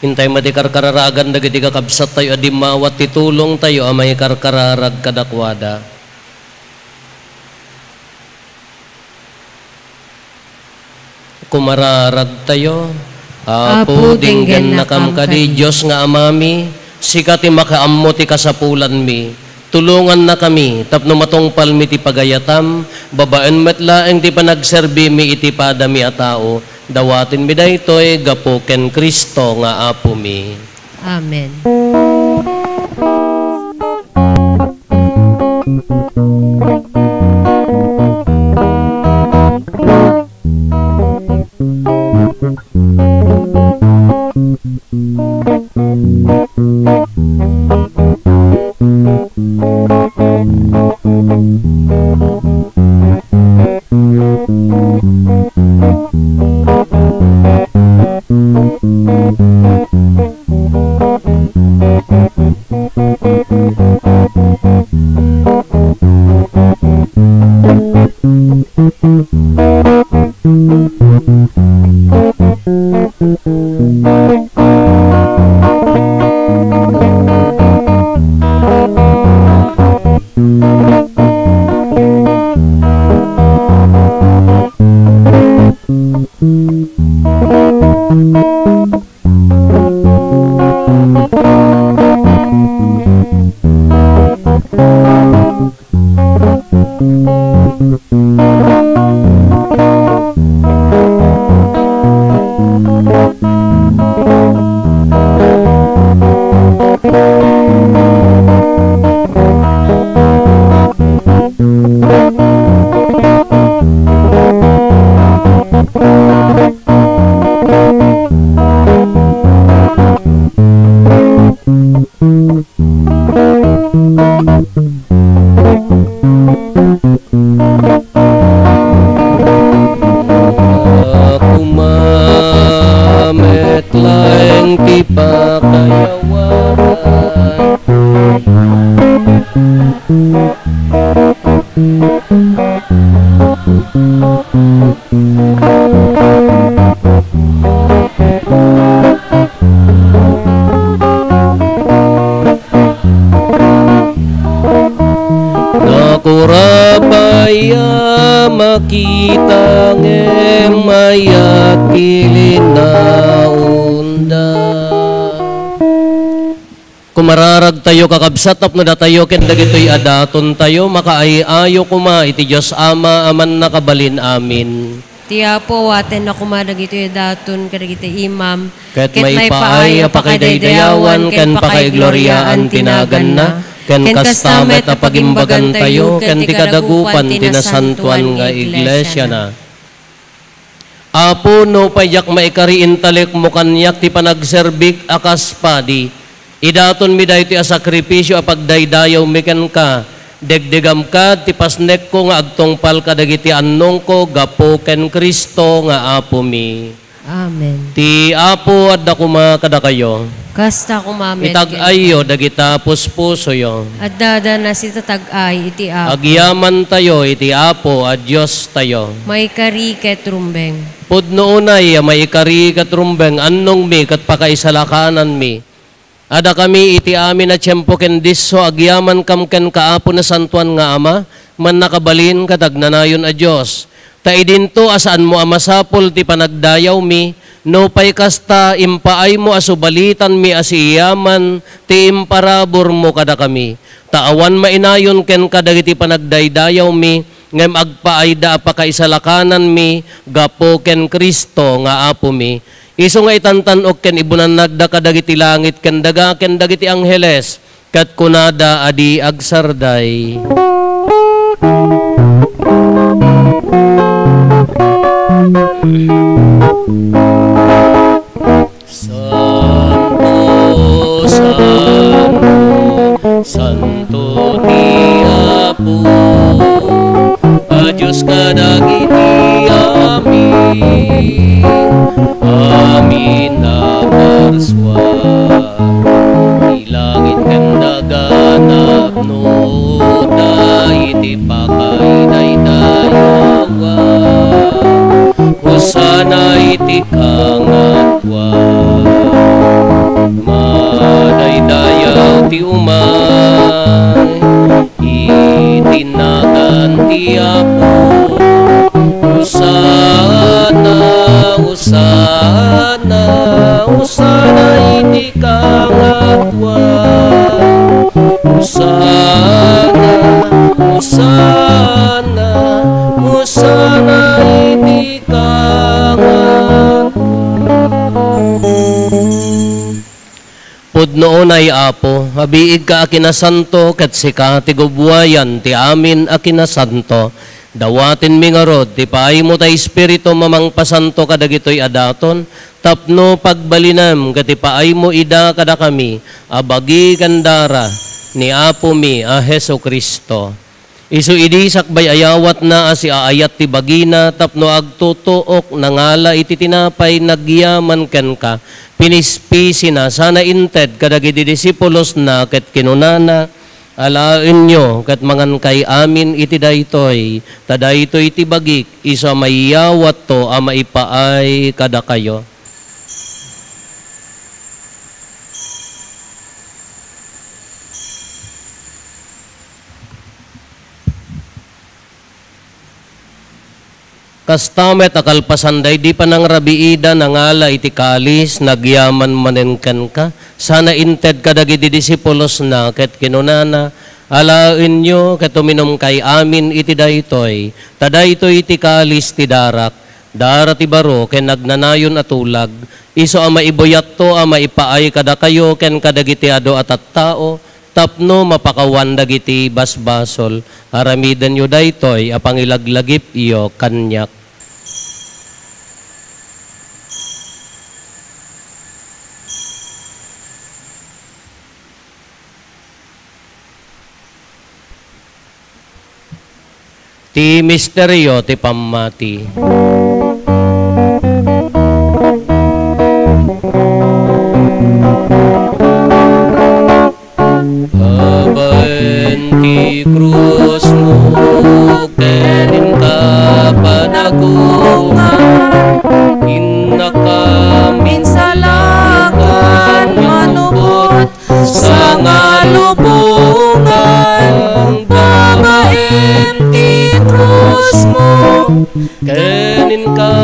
Intay met ikarkararagan dagiti kakabsattayo a dimmawat ti tulongtayo a maikarkararag kadakuada. Kumararagtayo. Apo, Apo, denggennakam denggennakam kadi, kadi. Dios nga Amami, sika ti makaammo ti kasapulanmi. Tulongannakami tapno matungpalmi ti pagayatam, babaen met laeng ti panagserbimi iti padami a tao. Dawatenmi daytoy gapu ken Cristo nga Apomi. Amen. ti pakayawaran. Nakura pay a makita ngem mayat ti linaonda. Kumararagtayo, kakabsat, tapno datayo ken dagitoy a datontayo makaay-ayo koma iti Dios Ama a Mannakabalin-amin. Ti Apo, awatenna koma dagitoy a daton kadagiti imam, ket maipaay a pakaidaydayawan ken pakaigloriaan ti naganna, ken kasta met a pagimbagantayo ken ti kadagupan ti nasantoan nga iglesiana. Apo, nupay diak maikari, intalekmo kaniak ti panagserbik a kas padi. Idatonmi daytoy a sakrifisio a pagdaydayawmi kenka. Degdegam kad ti pasnekko nga agtungpal kadagiti annongko gapu ken Cristo nga Apomi. Amen. Ti Apo adda koma kadakayo. Kasta koma met kenka. Itag-ayyo dagita puspusoyo. Adda, adda nasitatag-ay iti Apo. Agyamantayo iti Apo a Diostayo. Maikari ket rumbeng. Pudno unay a maikari ket rumbeng, annongmi ket pakaisalakananmi. Adakami iti amin a tiempo ken disso, agyamankam kenka, Apo, Nasantoan nga Ama, Mannakabalin ket Agnanayon a Dios. Ta idinto a saanmo a masapul ti panagdayawmi, nupay kasta, impaaymo a subalitanmi a siyaman ti imparaburmo kadakami. Ta awan mainayon kenka dagiti panagdaydayawmi, ngem agpaayda a pakaisalakananmi gapu ken Cristo nga Apomi. Isu nga itantan-ok ken ibunannagda kadagiti langit ken daga ken dagiti angheles, ket kunada a di agsarday: Santo, santo, santo ti Apo a Dios kadagiti amin, amin a parsua. Ti langit ken daga napnoda iti pakaidaydayawan. Hosanna iti kangatoan. Madaydayaw ti umay iti nagan ti Apo. Hosanna, Hosanna, Hosanna iti kangatoan. Hosanna, Hosanna, Hosanna iti kangatoan. Pudno unay, Apo, a biigka a kinasanto, ket sika ti gubbuayan ti amin a kinasanto. Dawatenmi ngarud ti paaymo ta Espiritu mamangpasanto kadagitoy a daton, tapno pagbalinem ket ipaaymo ida kadakami a bagi ken dara ni Apomi a Jesu-Cristo. Isu idi sakbay ayawatna a siaayat ti bagina tapno agtutuok, nangala iti tinapay nagyaman kenka, pinispisina sana inted kadagiti disipulosna ket kinunana: Alaenyo ket mangankay amin iti daytoy, ta daytoy ti bagik, isu a maiyawatto a maipaay kadakayo. Kasta met a kalpasan daydi panangrabiida, nangala iti kalis, nagyaman manen kenka, sana inted kadagiti disipulosna, ket kinunana: Alaenyo ket uminumkay amin iti daytoy, ta daytoy ti kalis ti darak, dara ti baro ken agnanayon a tulag, isu a maibuyatto a maipaay kadakayo ken kadagiti adu a tattao, tapno mapakawan dagiti basbasol. Aramidenyo daytoy a pangilaglagipyo kaniak. Ti misterio ti pammati. Ken inka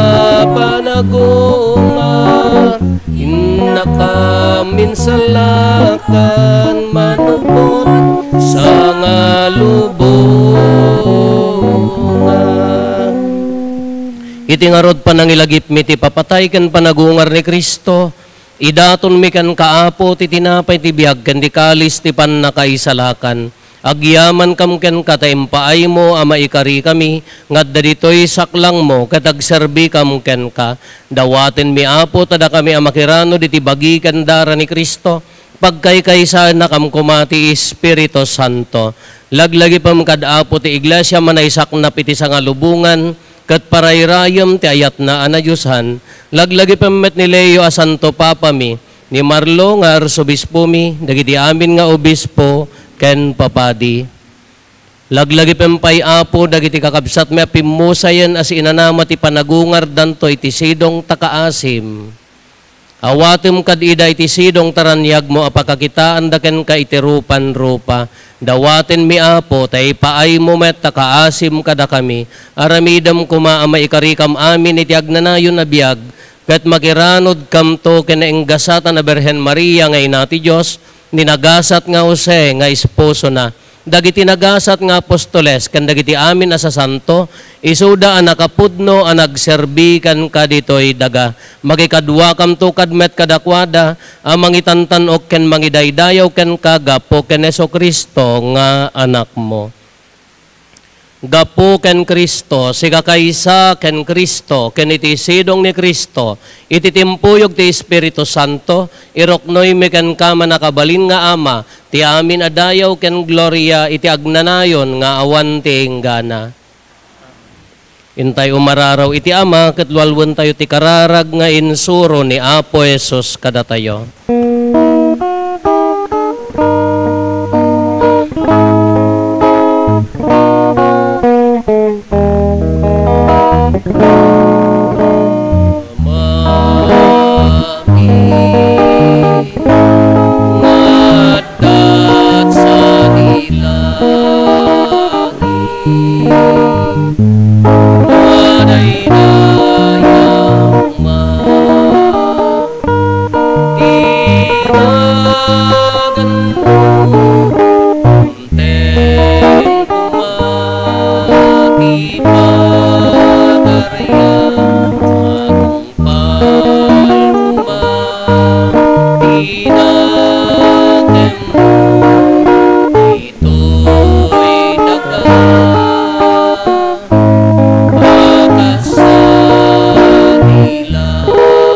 panagungar, innaka minsalakan manupot sangalubongan. Iti ngarud, panangilagipmi ti ipapatay ken panagungar ni Cristo, idatonmi kenka, Apo, ti tinapay ti biag ken ti kalis ti pannakaisalakan. Agyamankam kenka ta impaaymo a maikarikami nga adda ditoy saklangmo ket agserbikam kenka. Dawatenmi, Apo, ta dakami a makiranod iti bagi ken dara ni Cristo, pagkaykaysaennakam koma ti Espiritu Santo. Laglagipem kad, Apo, ti Iglesia a manaisaknap iti sangalubongan ket parayrayem ti ayatna a nadiosan. Laglagipem met ni Leo a Santo Papami, ni Marlo nga Arsobispomi, dagiti amin nga obispo ken papadi. Laglagipem pay, Apo, dagiti kakabsatmi a pimmusayen a siinanama ti panagungardanto iti sidong ta kaasim. Awatem kad ida iti sidong ta raniagmo a pakakitaanda kenka iti rupanrupa. Dawatenmi, Apo, ta ipaaymo met ta kaasim kadakami. Aramidem koma a maikarikam amin iti agnanayon a biag, ket makiranodkamto ken naenggasatan a Birhen Maria nga Ina ti Dios, ni nagasat nga Jose nga esposona, dagiti nagasat nga apostoles, ken dagiti amin a sasanto, isuda a nakapudno a nagserbi kenka ditoy daga. Makikaduakamto kad met kadakuada a mangitantan-ok ken mangidaydayaw kenka gapu ken Jesu-Cristo nga Anakmo. Gapu ken Cristo, sigakaysa ken Cristo, ken iti sidong ni Cristo, iti timpuyog ti Espiritu Santo, iruknoymi kenka, mannakabalin nga Ama, ti amin a dayaw ken gloria iti agnanayon nga awan ti inggana. Intay umararaw iti Ama ket lualwentayo ti kararag nga insuro ni Apo Jesus kadatayo. Mami, ngaddat sadi langit, madaydayawma ti naganmo. Dimteng koma ti pagarian, agungpal koma ti natengmo ditoy daga. Bakas sadi langit,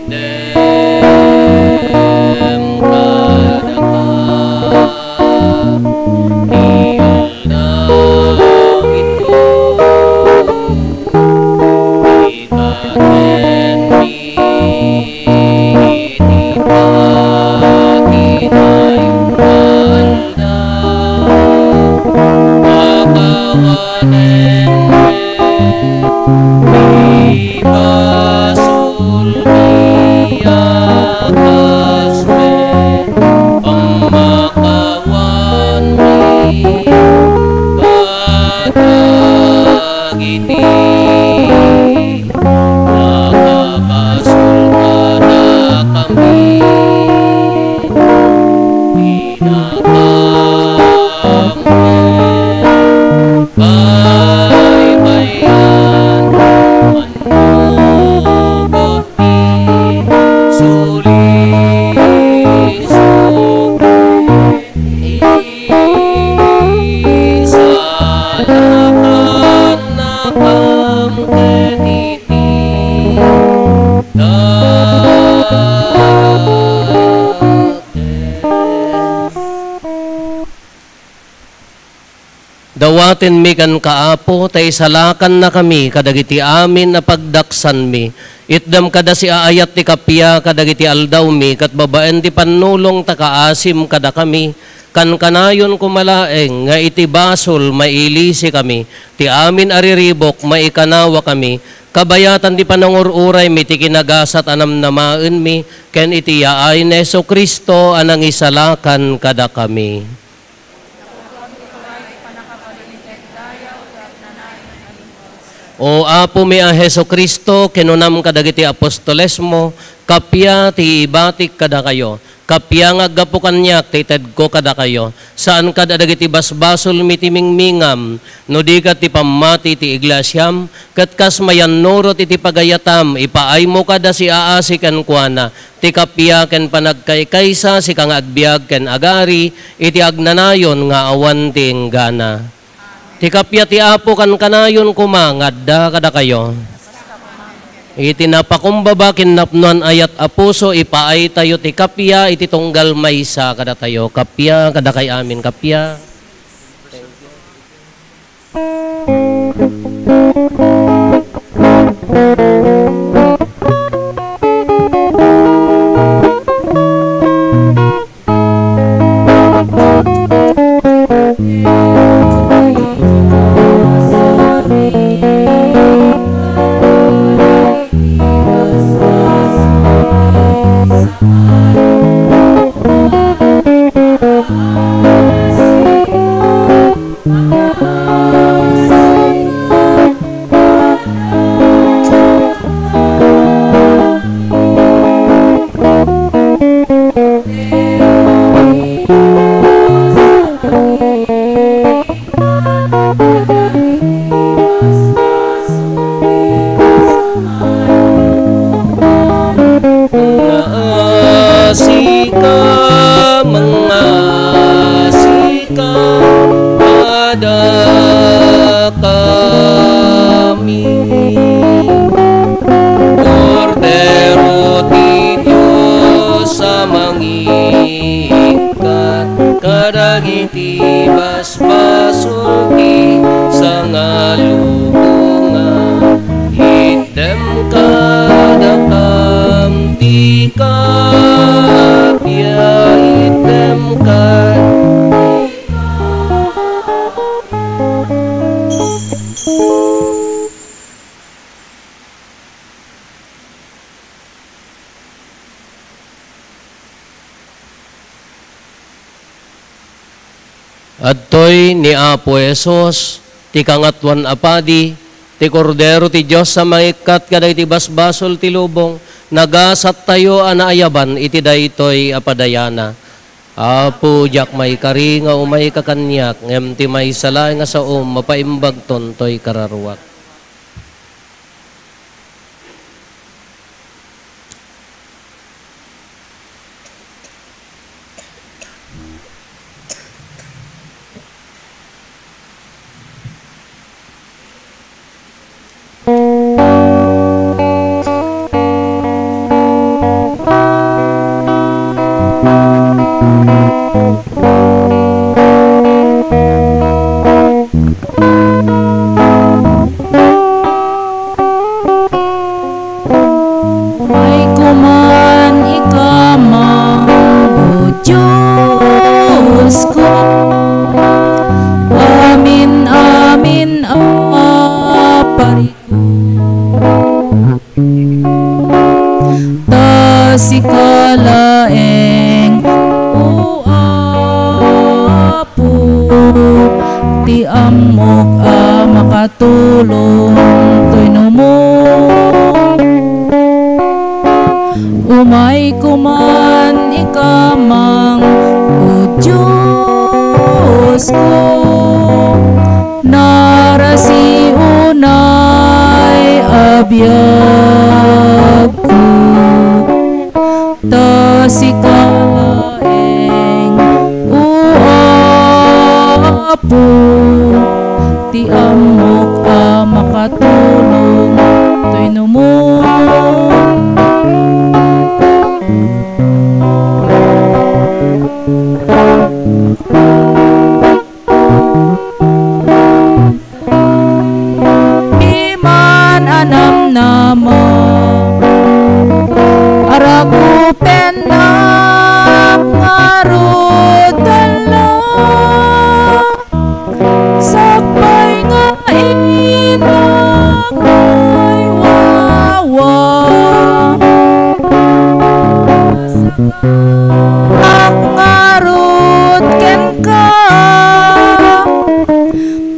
dem kadaka ti aldaw ito. Ita kenmi iti pati na Pakawanen met ti basolmi a kas met pammakawanmi kadagiti nakabasol kadakami. Inakam met baybay-an, mannugot ti sulisog met. Isalakannakam ket iti dakes. Dawatenmi kenka, Apo, ta isalakannakami kadagiti amin a pagdaksanmi. Itdam kada siaayat ti kappia kadagiti aldawmi, ket babaen ti pannulong ta kaasim kadakami. Kankanayon koma laeng nga iti basol mailisikami, ti amin a riribuk maikanawakami, kabayatan ti panangur-uraymi ti kinagasat a namnamaenmi, ken iti yaay ni Jesu-Cristo a nangisalakan kadakami. O Apomi a Jesu-Cristo, kinunam kadagiti apostolesmo, "Kappia ti ibatik kadakayo, kappia nga aggapu kaniak ti itedko kadakayo." Saan kad a dagiti basbasolmi ti mingmingam, no di ket ti pammati ti iglesiam, ket kas mayannurot iti pagayatam, ipaaymo kad a siaasi kenkuana ti kappia ken panagkaykaysa, sika nga agbiag ken agari iti agnanayon nga awan ti inggana. Ti kappia ti Apo kankanayon koma nga adda kadakayo. Iti napakumbaba ken napnoan ayat a puso, ipaaytayo ti kappia iti tunggal maysa kadatayo. Kappia kadakay amin, kappia. Nga asika, mangasika kadakami. Kordero ti Dios a mangikkat kadagiti bas basol ti sangalubongan. Itdem kadakam ti kappia, itdem kad- Adtoy ni Apo Jesus, ti Kangatoan a Padi, ti Kordero ti Dios a mangikkat kadagiti basbasol ti lubong. Nagasattayo a naayaban iti daytoy a padayana. Apo, diak maikari nga umayka kaniak, ngem ti maysa laeng a saom, mapaimbagton toy kararuak. Umayko man ikaman, O Diosko, amin-amin a pari- Ta sika laeng, O Apo, ti ammok a makatulong toy numo. Umayko man ikaman, O Diosko, narasi unay a biagko, ta sika laeng, O Apo, ti ammok a makatulong toy numo. Piman a namnama, arakupennak ngarud dalla. Sakbay nga innak ay wawa. Ak ngarud kenka,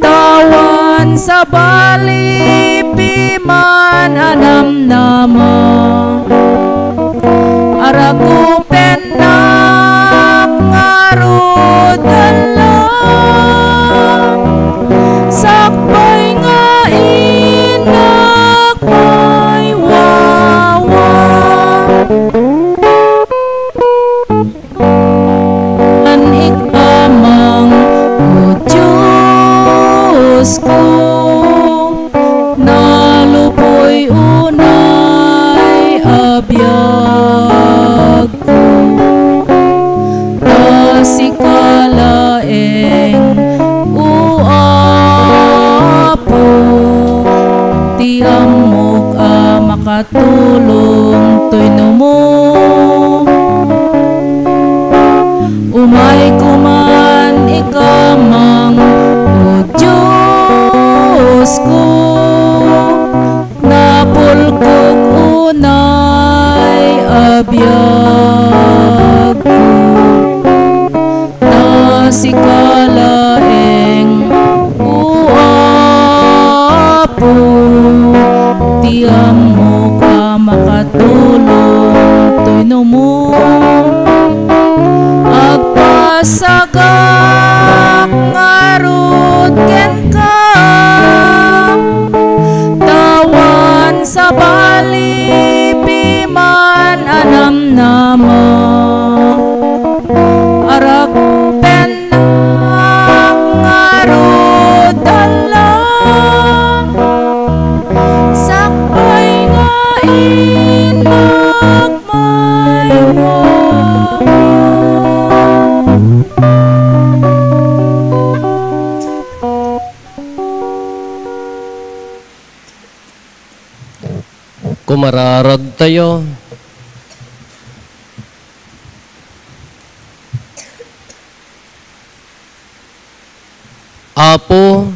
ta awan sabali man a namnama. Arakupennak ngarud a sakbay nga innak maywawa. An ikamang, O Diosko, naluboy unay a biagko. Ta sika laeng, O Apo, ti ammok a makatulong toy numo. Umayko man ikamang, O Diosko, napulkok unay a biagko. Ta sika laeng, O Apo, ti ammok a makatulong toy numo. Agpasagak ngarud kenka, ta awan sabali piman a namnama. Arakupennak ngarud a sakbay nga innak maywawa. Kumararagtayo. Apo,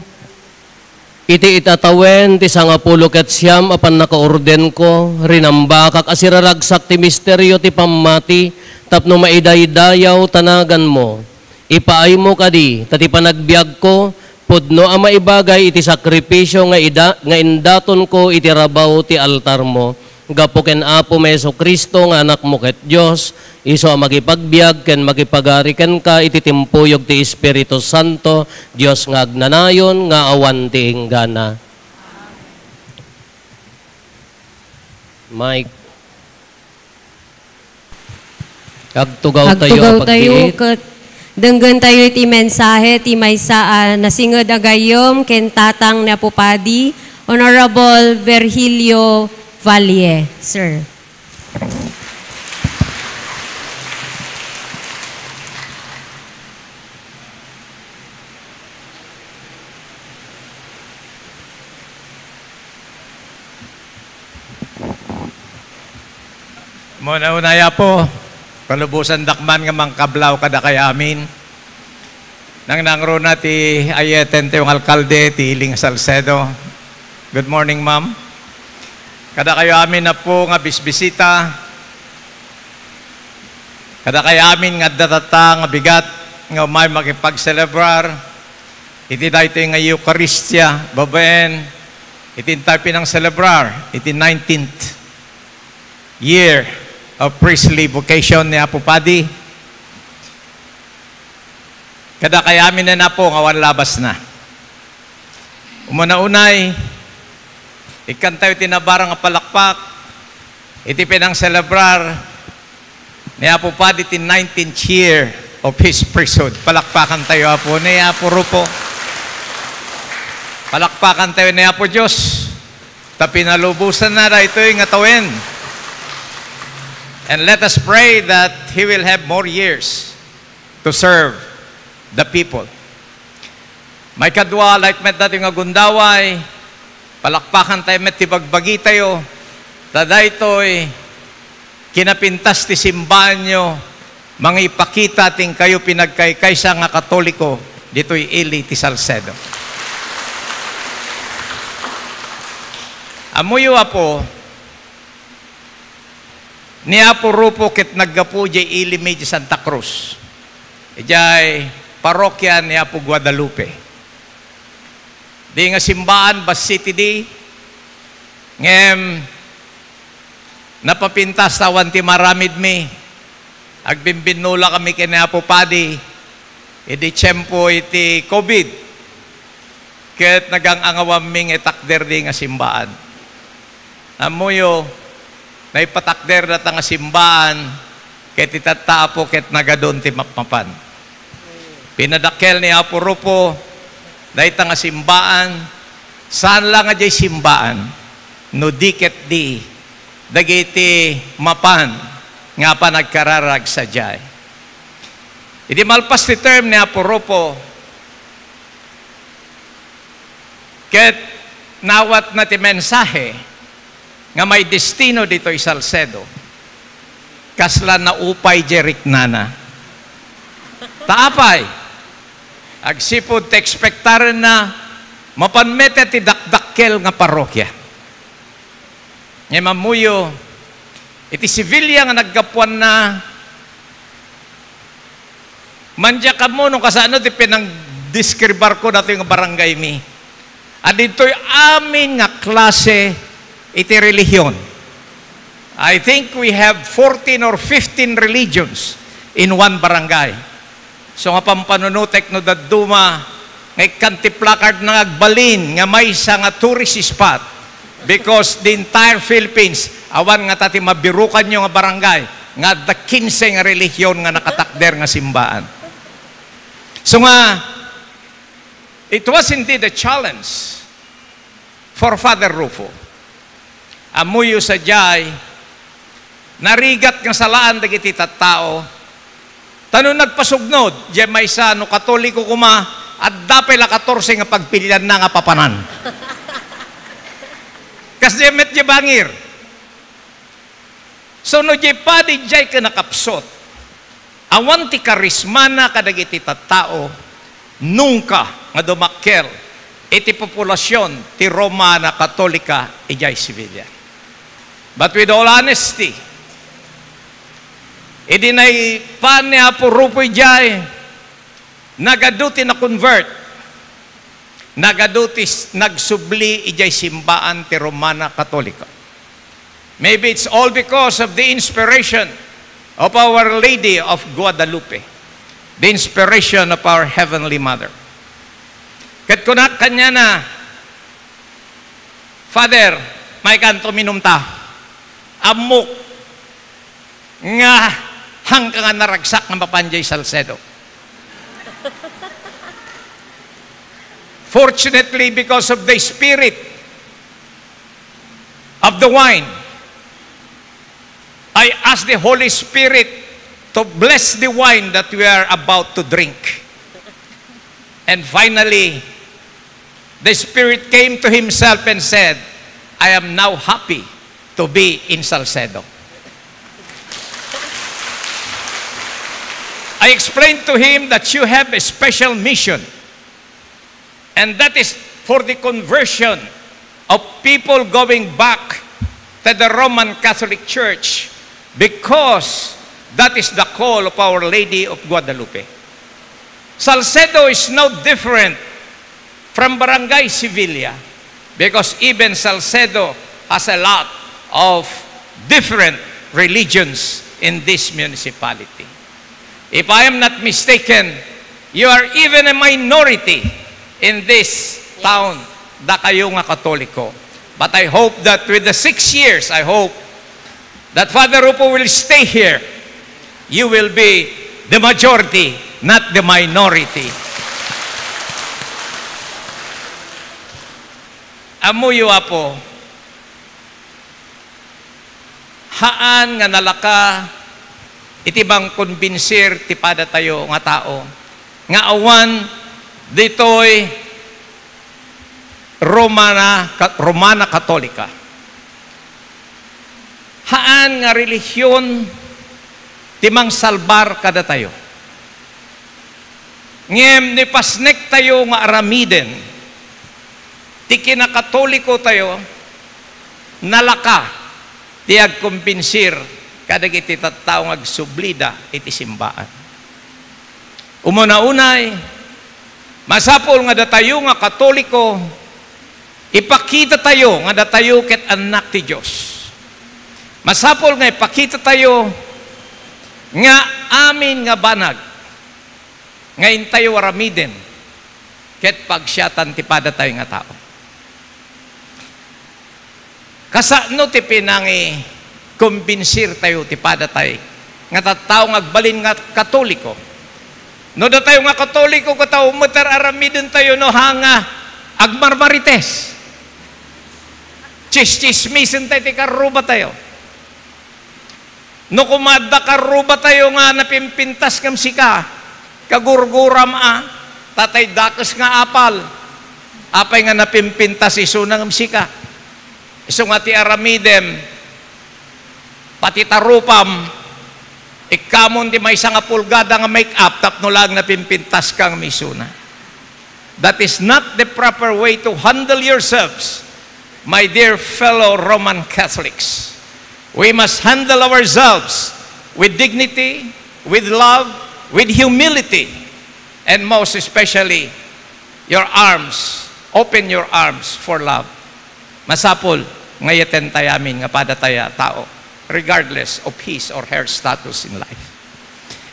iti itatawen ti sangapulo ket siam a pannakaordenko, rinambakak a siraragsak ti misterio ti pammati tapno maidaydayaw ta naganmo. Ipaaymo kadi, ta ti panagbiagko, pudno a maibagay iti sakripisio nga ida-, nga indatonko iti rabaw ti altarmo. Gapu ken Apo Jesu-Cristo nga Anakmo ket Dios, isu a makipagbiag ken makipagari kenka iti timpuyog ti Espiritu Santo, Dios nga agnanayon nga awan ti inggana. Mike. Agtugawtayo a Agtugawtayo pagbiit. Ket denggentayo iti mensahe ti maysa a nasinged a gayyem ken tatang ni Apo Padi, Honorable Virgilio Valle, sir. Mauna-una, Apo, kalubosandak man nga mangkablaw kadakayo amin. Nangnangruna ti ayeten ti alkalde ti Ili nga Salcedo. Good morning, ma'am. Kadakayo amin, Apo, nga bisbisita. Kadakayo amin nga adda tatta nga bigat nga umay makipagselebrar iti daytoy nga Eukaristia babaen iti intay pinangselebrar iti nineteenth year of priestly vocation ni Apo Padi. Kadakayo amin, Apo, nga awan labasna. Umuna unay, ikkantayo ti nabarang a palakpak iti pinangselebrar ni Apo Padi ti nineteenth year of his priesthood. Palakpakantayo, Apo, ni Apo Rufo. Palakpakantayo ni Apo Dios ta pinalubosanna daytoy nga tawen. And let us pray that he will have more years to serve the people. Maikadua, like met dati nga gundaway, palakpakantayo met ti bagbagitayo, ta daytoy kinapintas ti simbaanyo, mangipakita ti inkayo pinagkaykaysa nga Katoliko ditoy ili ti Salcedo. Ammoyo, Apo, ni Apo Rufo ket naggapu idiay ili mi idiay Santa Cruz, idiay parokya ni Apo Guadalupe. Di nga simbaan, bassit idi, Ngem, napapintas ta awan ti maaramidmi. Agbimbinnula kami ken ni Apo Padi idi tiempo iti covid, ket nagang-angawanmi nga itakder di nga simbaan. Ammoyo, naipatakder data nga simbaan, ket itatta, Apo, ket nagadun ti mapmapan. Pinadakkel ni Apo Rufo dayta nga simbaan, saan la nga diay simbaan, no di ket di dagiti mapan nga apan agkararag sadiay. Idi malpas ti term ni Apo Rufo, ket nawatna ti mensahe nga may destino ditoy Salcedo, kasla naupay diay riknana. Ta apay? Agsipud ti ekspektarenna, mapan met ti dakdakkel nga parokya. Ngem ammoyo, iti Sevilla nga naggapuanna, man diak ammo no kasano ti pinangdeskribarko datoy nga barangaymi. Adtoy amin nga klase iti relihion. I think we have fourteen or fifteen religions in one barangay. So nga pampanunotek no dadduma nga ikkan ti placard nga agbalin nga maysa nga tourist spot, because the entire Philippines, awan ngata ti mabirukanyo nga barangay nga adda kinse nga relihion nga nakatakder nga simbaan. So nga, it was indeed a challenge for Father Rufo. Ammoyo sadiay, narigat nga salaan dagiti tattao. Ta no nagpasugnod, diay maysa, no Katoliko koma, adda pay la katorse nga pagpilianna nga papanan. Kasdiay met diay bangir. So, no diay padi diay kinakapsut, awan ti karismana kadagiti tattao, nungka nga dumakkel iti populasion ti Romana Katolika idiay Sevilla. But with all honesty, idi naipan ni Apo Rufo idiay, nagadu ti na-convert, nagadu ti s-, nagsubli idiay simbaan ti Romana Katolika. Maybe it's all because of the inspiration of Our Lady of Guadalupe, the inspiration of our Heavenly Mother. Ket kunak kaniana, "Father, maikkan uminum ta. Ammok nga haanka nga naragsak nga mapan diay Salcedo." Fortunately, because of the spirit of the wine, I ask the Holy Spirit to bless the wine that we are about to drink. And finally, the Spirit came to himself and said, "I am now happy to be in Salcedo." I explained to him that you have a special mission, and that is for the conversion of people going back to the Roman Catholic Church, because that is the call of Our Lady of Guadalupe. Salcedo is no different from Barangay Sevilla, because even Salcedo has a lot of different religions in this municipality. If I am not mistaken, you are even a minority in this town, dakayo nga Katoliko. But I hope that with the six years, I hope that Father Rufo will stay here. You will be the majority, not the minority. Ammoyo, Apo, haan nga nalaka iti mangkonbinsir ti padatayo nga tao nga awan ditoy Romana, Ka-, Romana Katolika. Haan nga relihion ti mangsalbar kadatayo. Ngem no ipasnektayo nga aramiden ti kinakatolikotayo, nalaka ti agkombinsir kadagiti tattao nga agsublida iti simbaan. Umuna-unay, masapul nga datayo nga Katoliko, Ipakitatayo nga datayo ket annak ti Dios. Masapul nga ipakitatayo nga amin nga banag nga intayo aramiden ket pagsiatan ti padatayo nga tao. Kasano ti pinangikumbensirtayo ti padatay nga tattao nga agbalin nga Katoliko? No datayo nga Katoliko, kataw met ar-aramidentayo no ha nga agmarmarites. Tsistsismisentayo ti karrubatayo. No koma adda karrubatayo nga napimpintas ngem sika, kagurguram a, tatay dakes nga apal, apay nga napimpintas isuna ngem sika? Isu nga ti aramidem, pati tarupam, ikkamon ti maysa nga pulgada nga make-up tapno laeng napimpintaska ngem isuna. That is not the proper way to handle yourselves, my dear fellow Roman Catholics. We must handle ourselves with dignity, with love, with humility, and most especially, your arms, open your arms for love. Masapul nga iyatentayamin nga padataya tao, regardless of his or her status in life.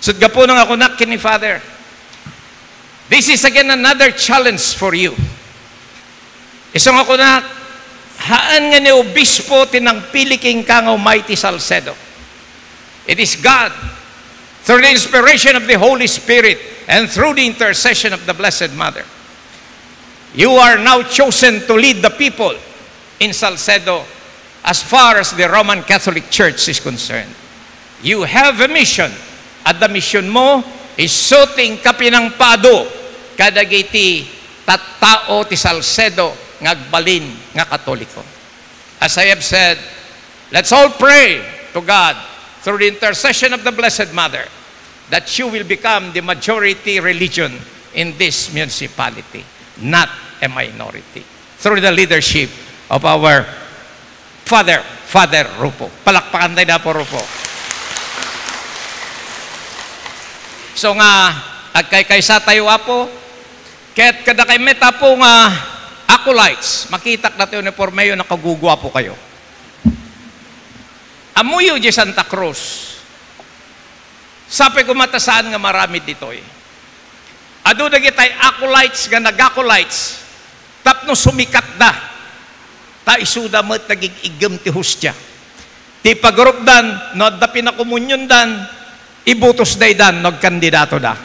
So, gapuna nga kunak ken ni Father, this is again another challenge for you. Isu nga kunak, haan nga ni obispo ti nangpili kenka nga umay ti Salcedo. It is God, through the inspiration of the Holy Spirit and through the intercession of the Blessed Mother. You are now chosen to lead the people in Salcedo as far as the Roman Catholic Church is concerned. You have a mission. Adda misionmo, isu ti inka pinangpaadu kadagiti tattao ti Salcedo nga agbalin nga Katoliko. As I have said, let's all pray to God through the intercession of the Blessed Mother that you will become the majority religion in this municipality, not a minority, through the leadership of our Father, Father Rufo. Palakpakan tayo na po, Rufo. So nga, agkaykaysa tayo, Apo, ket kadakayo met, Apo, nga acolytes, makitak datoy uniformeyo, nakaguguapo kayo. Ammoyo diay Santa Cruz. Sapay koma ta saan nga maaramid ditoy. Adu dagitay acolytes nga nag-acolytes tapno sumikatda. Ta isuda met nagig-iggem ti hostia. Ti pagrupdan, no adda pinakomuniondan, ibutosda idan no agkandidatoda.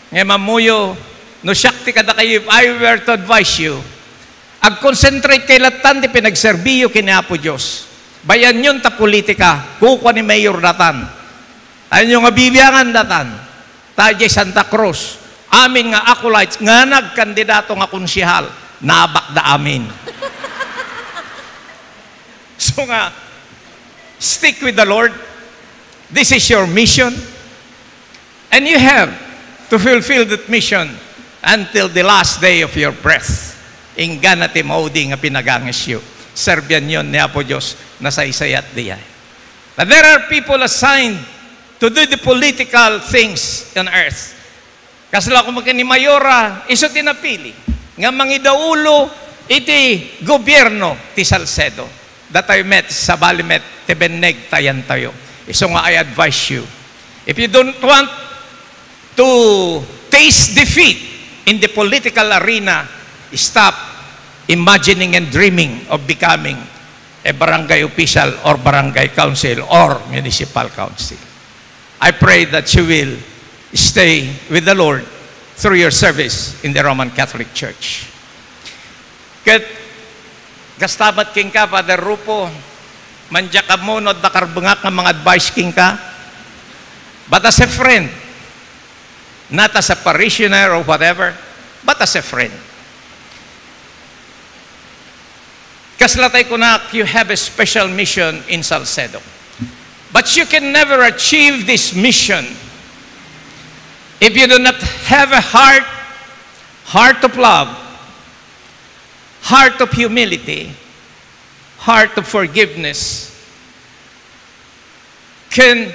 Ngem ammoyo, no siak ti kadakayo, if I were to advise you, agconcentrate kayo lattan ti pinagserbiyo ken ni Apo Dios. Bayanyon ta politika, kukua ni mayor datan. Ayanyo nga bibiangan datan. Ta diay Santa Cruz, amin nga acolytes nga nagkandidato nga konsehal, nabakda amin. So nga, stick with the Lord. This is your mission. And you have to fulfill that mission until the last day of your breath. Inggana ti maudi nga pinagangesyo. Serbianyon ni Apo Dios, nasaysayat diay. Now, there are people assigned to do the political things on earth. Kasla koma ken ni Mayora, isu ti napili nga mangidaulo iti gobierno ti Salcedo. Datayo met, sabali met ti benneg ta ayantayo. Isu nga I advise you, if you don't want to taste defeat in the political arena, stop imagining and dreaming of becoming a barangay official or barangay council or municipal council. I pray that you will stay with the Lord through your service in the Roman Catholic Church. Ket kasta met kenka, Father Rufo, mandiak ammo no adda karbengak nga manga-advise kenka, but as a friend, not as a parishioner or whatever, but as a friend. Kasla tay kunak, you have a special mission in Salcedo. But you can never achieve this mission if you do not have a heart, heart of love, heart of humility, heart of forgiveness, ken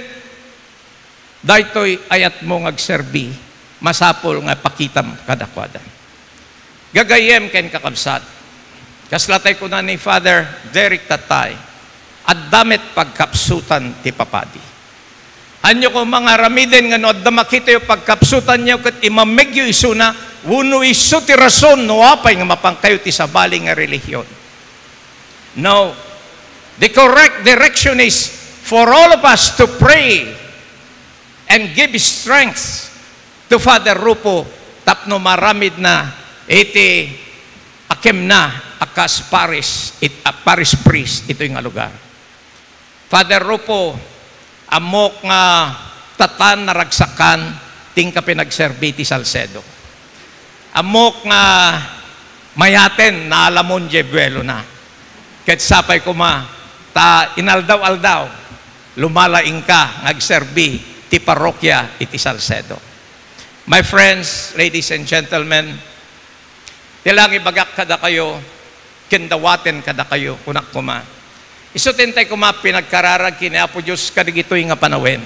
daytoy ayatmo nga agserbi, masapul nga pakitam kadakuada. Gagayyem ken kakabsat, Kasla tay kuna ni Father Derek, tatay, adda met pagkapsutan ti papadi. Anyo koma nga aramiden nga no adda makitayo pagkapsutanyo ket imamegyo isuna, wenno isu ti rason no apay nga mapankayo ti sabali nga relihion. No. The correct direction is for all of us to pray and give strength to Father Rufo tapno maaramidna iti akemna a kas parish, it-, a parish priest itoy nga lugar. Father Rufo, ammok nga tatan naragsakan ti inka pinagserbi ti Salcedo. Ammok nga mayaten naalamon diay buelona. Ket sapay koma ta inaldaw-aldaw, lumala inka nga agserbi ti parokya iti Salcedo. My friends, ladies and gentlemen, ti lang ibagak kadakayo, ken dawaten kadakayo, kunak koma. Isu ti intay koma pinagkararag ken ni Apo Dios kadagitoy nga panawen.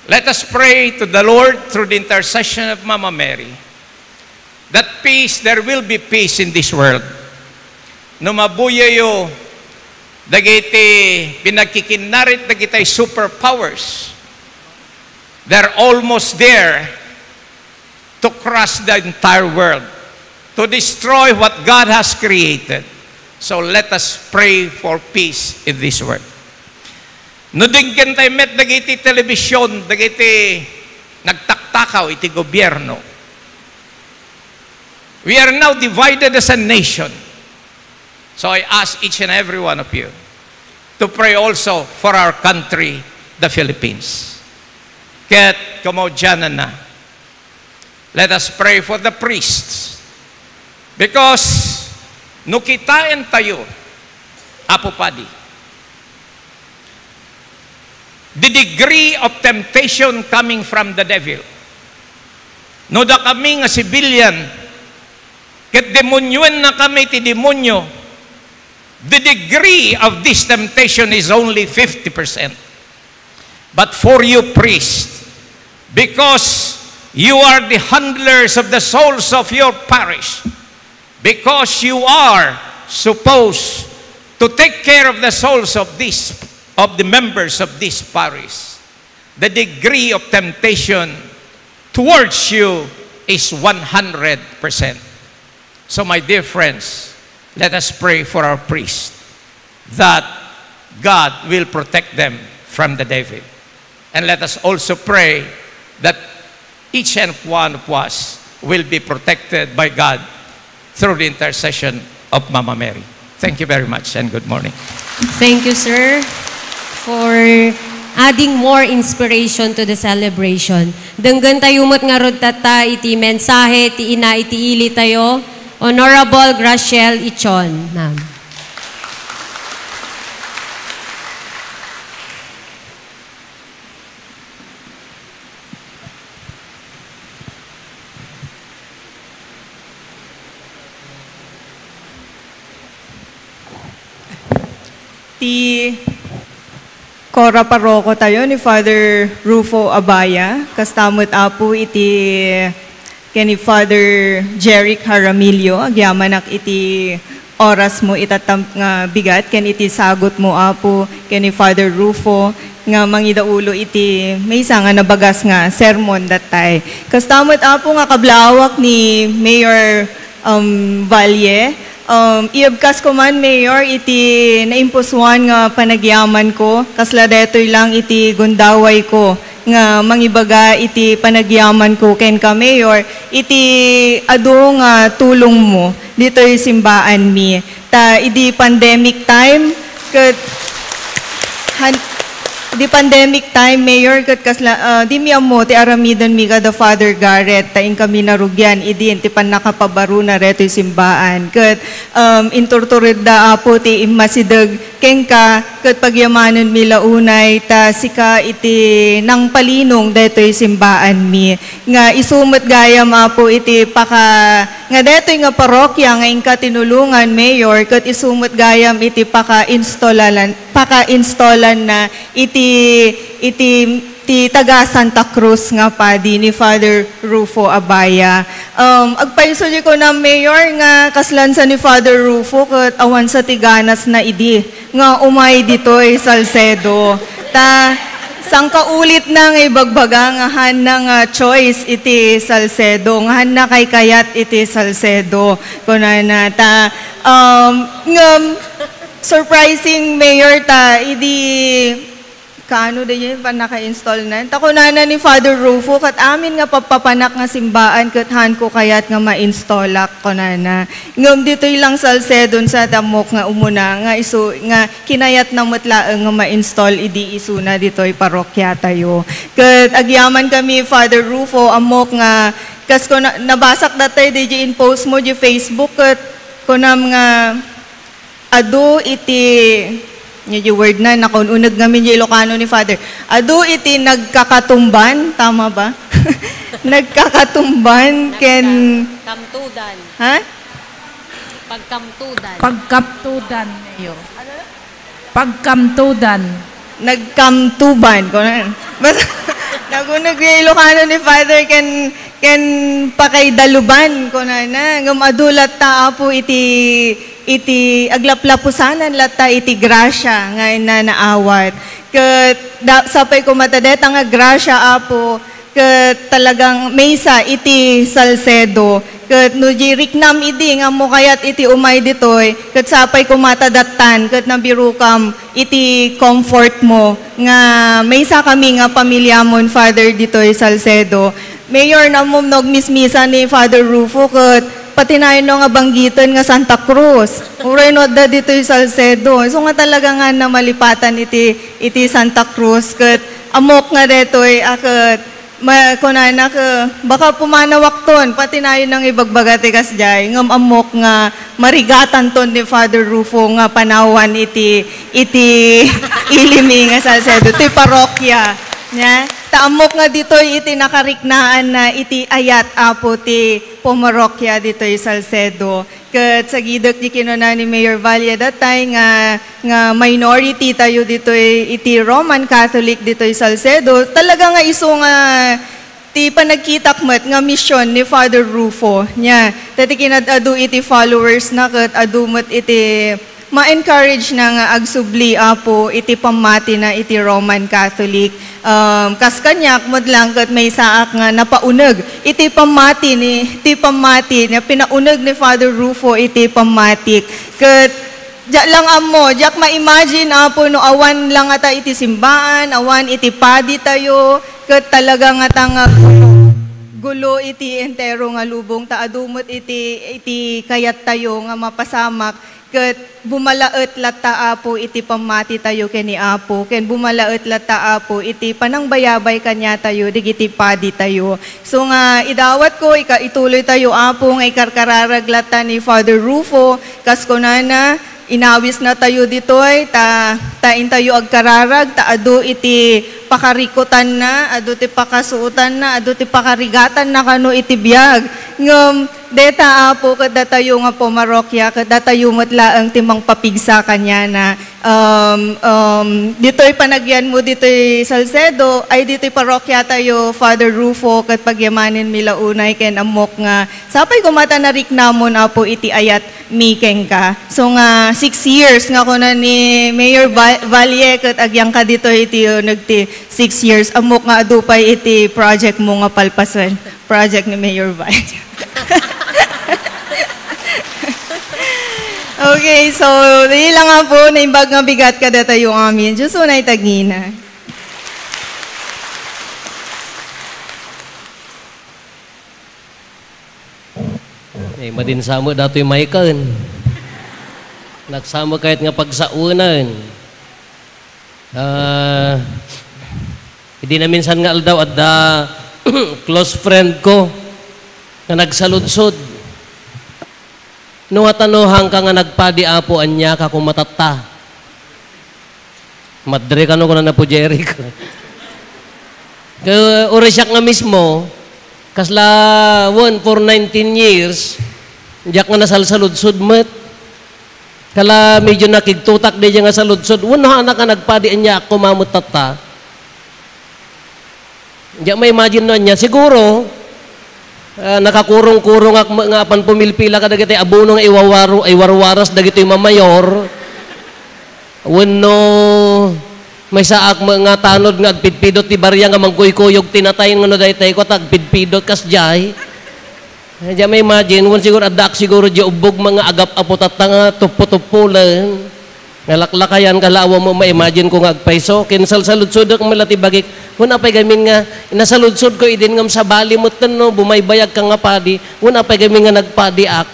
Let us pray to the Lord through the intercession of Mama Mary, that peace, there will be peace in this world. No mabuyayo dagiti pinagkikinnarit dagitay superpowers, they're almost there to crush the entire world, to destroy what God has created. So let us pray for peace in this world. No denggen tay met dagiti television, dagiti nagtaktakaw iti gobierno, we are now divided as a nation. So I ask each and every one of you to pray also for our country, the Philippines. Ket kamaudiananna, let us pray for the priests. Because no kitaentayo, Apo Padi, the degree of temptation coming from the devil. No dakami nga civilian, ket demonioennakami ti demonio, the degree of this temptation is only fifty percent. But for you, priest, because you are the handlers of the souls of your parish, because you are supposed to take care of the souls of this, of the members of this parish, the degree of temptation towards you is one hundred percent. So, my dear friends, let us pray for our priests that God will protect them from the devil. And let us also pray that each and one of us will be protected by God through the intercession of Mama Mary. Thank you very much and good morning. Thank you, sir, for adding more inspiration to the celebration. Denggen tayo met ngarud tatta iti mensahe ti ina iti ili tayo, Honorable Graciel Ichon, ma'am. Ti Cora Paroko tayo ni Father Rufo Abaya, kasta met, Apo, iti ken ni Father Jeric Jaramillo, agyamanak iti oras mo itatta nga bigat, ken iti sagut mo, Apo, ken ni Father Rufo, nga mangidaulo iti maysa nga nabagas nga sermon dattay. Kasta met, Apo, nga kablawak ni Mayor, um, Valle, um, iibkasko man, Mayor, iti naimpusuan nga panagyamanko, kasla daytoy lang iti gundawayko nga mangibaga iti panagyamanko kenka, Mayor, iti adu nga tulongmo ditoy simbaanmi. Ta idi pandemic time, ket han-, idi pandemic time, Mayor, ket kasla, ah, dimi ammo ti aramidenmi kada Father Garrett, ta inkami narugian idin ti pannakapabaruna daytoy simbaan. Ket, um, inturturedda, Apo, ti immasideg kenka, ket pagyamanenmi la unay ta sika iti nangpalinong daytoy simbaanmi. Nga isu met gayam, Apo, iti paka-, nga daytoy nga parokya nga inka tinulongan, Mayor, ket isu met gayam iti paka-installalan-, paka-installanna iti, iti, ti taga Santa Cruz nga padi ni Father Rufo Abaya. Um, agpayso di ko na, Mayor, nga kaslan sa ni Father Rufo ket awan sa ti ganas na idi nga umay ditoy Salcedo. Ta, sangkaulit na nga ibagbaga nga han na nga choice iti Salcedo, nga han na kaykayat iti Salcedo, kunana. Ta, um, ngem, surprising, Mayor, ta, idi Kaano da diay pannaka-install na? Ta kunana ni Father Rufo, ket amin nga pappapanak nga simbaan ket haanko kayat nga ma-installak, kunana. Ngem ditoy lang Salcedo sa ti ammok nga umuna nga isu-, nga kinayatna met laeng nga ma-install idi isuna ditoy parokiatayo. Ket agyaman kami, Father Rufo, ammok nga kas kuna-, nabasak datay diay in post mo diay Facebook ket kunam nga Adu iti, nga di word na, nakaun-uneg ngamin di Ilocano ni Father. Adu iti nagkakatumban, tama ba? Nagkakatumban ken Kamtudan. Ha? Pagkamtudan. Pagkamtudan, Mayor. Pagkamtudan. Nagkamtuban, kunan. Basta, naguneg nga Ilocano ni Father ken, ken pakaidaluban, kunana. Ngem adu latta, Apo, iti, iti aglaplapusanan latta iti grasia nga inna naawat. Ket da-, sapay koma ta deta nga grasia, Apo, ket talagang maysa iti Salcedo. Ket no di riknam idi nga ammo kayat iti umay ditoy, ket sapay koma ta dattan, ket nabirokam iti comfort mo nga maysa kami nga pamiliamon, Father, ditoy Salcedo. Mayor, nammom no agmismisa ni Father Rufo, ket patinayon no nga banggiten nga Santa Cruz. Uray no adda ditoy Salcedo. Isu nga talaga nga namalipatan iti, iti Santa Cruz, ket ammok nga detoy, a, ket Ma-, kunana ket, baka pumanawakton, patinayon nga ibagbaga ti kasdiay, ngem ammok nga marigatanton ni Father Rufo nga panawan iti, iti ili mi nga Salcedo, ti parokya. Nia? Ta ammok nga ditoy iti nakariknaan na iti ayat, Apo, ti pumarokia ditoy Salcedo. Ket sagidek di kinuna ni Mayor Valle datay nga, nga minority tayo ditoy iti Roman Catholic ditoy Salcedo. Talaga nga isu nga ti panagkitak met nga mission ni Father Rufo. Nia, ta ti kinad-adu iti followers na ket adu met iti ma-encourage na nga agsubli, Apo, iti pammati na iti Roman Catholic. Um, kas kaniak met lang ket maysaak nga napauneg iti pammati ni, ti pammati nga pinauneg ni Father Rufo iti pammatik. Ket diak lang ammo, diak ma-imagine, Apo, no awan lang ngata iti simbaan, awan iti padi tayo, ket talaga ngata nga gulo, gulo iti entero nga lubong, ta adu met iti, iti kayat tayo nga mapasamak. Ket bumalaet latta, Apo, iti pammati tayo ken ni Apo, ken bumalaet latta, Apo, iti panangbayabay kaniatayo dagiti padi tayo. So nga, idawat ko, ika-, ituloy tayo, Apo, nga ikarkararag latta ni Father Rufo, kas kunana, inawis na tayo ditoy, ta, ta intayo agkararag, ta adu iti pakarikutanna, adu ti pakasuotanna, adu ti pakarigatanna kano iti biag. Ngem, Deta, Apo, ket datayo nga pumarokia, ket datayo met laeng ti mangpapigsa kaniana. Um, um, ditoy panagyanmo ditoy Salcedo, ay ditoy parokia tayo, Father Rufo, ket pagyamanen mi la unay ken ammok nga sapay koma ta nariknamon, Apo, iti ayat mi kenka. So nga six years nga kuna ni Mayor Va-, Valle, ket agyanka ditoy iti uneg ti six years. Ammok nga adu pay iti project mo nga palpasen. Project ni Mayor Valle. Okay, so, dili lang nga po, naimbag nga bigat kadatayo amin. Diyos po na itagina. Eh, madin sa mo datoy Michael. Nagsama kayat nga pagsaonan. Ah, idi naminsan nga aldaw, adda close friend ko nga nagsaludsod. No, ata no, hangka nga nagpadi, Apo, ania ka kumatatta? Madre kano, kuna na po, Jeric. Ka, uri siak nga mismo, kasla, wen, for nineteen years, diak nga nasalsaludsod met. Kala medyo nakigtutak di nga saludsod. Wen, haanak nga nagpadi ania, ako mamut tatta. Diak ma-imagine no ania. Siguro, Ah, nakakurong-kurongak met nga apan pumilpila kadagiti abono nga iwawaru-, iwarwaras dagitoy mamayor. Wenno, maysaak met nga tanod nga agpidpidot ti baria nga mangkuykuyog ti natay, ngano daytay ko ta agpidpidot kasdiay. Diak ma-imagine, wen siguro addaak siguro diay ubbog nga agap-apo tatta nga tuppo-tuppo laeng. Nga laklakayan ka la, awan mo ma-imagine ko nga agpayso. Kinsalsaludsodek met la ti bagik. Wen apay gamin nga, nasaludsod ko idin ngem sabali metten no, bumaybayag ka nga padi. Wen apay gamin nga nagpadiak.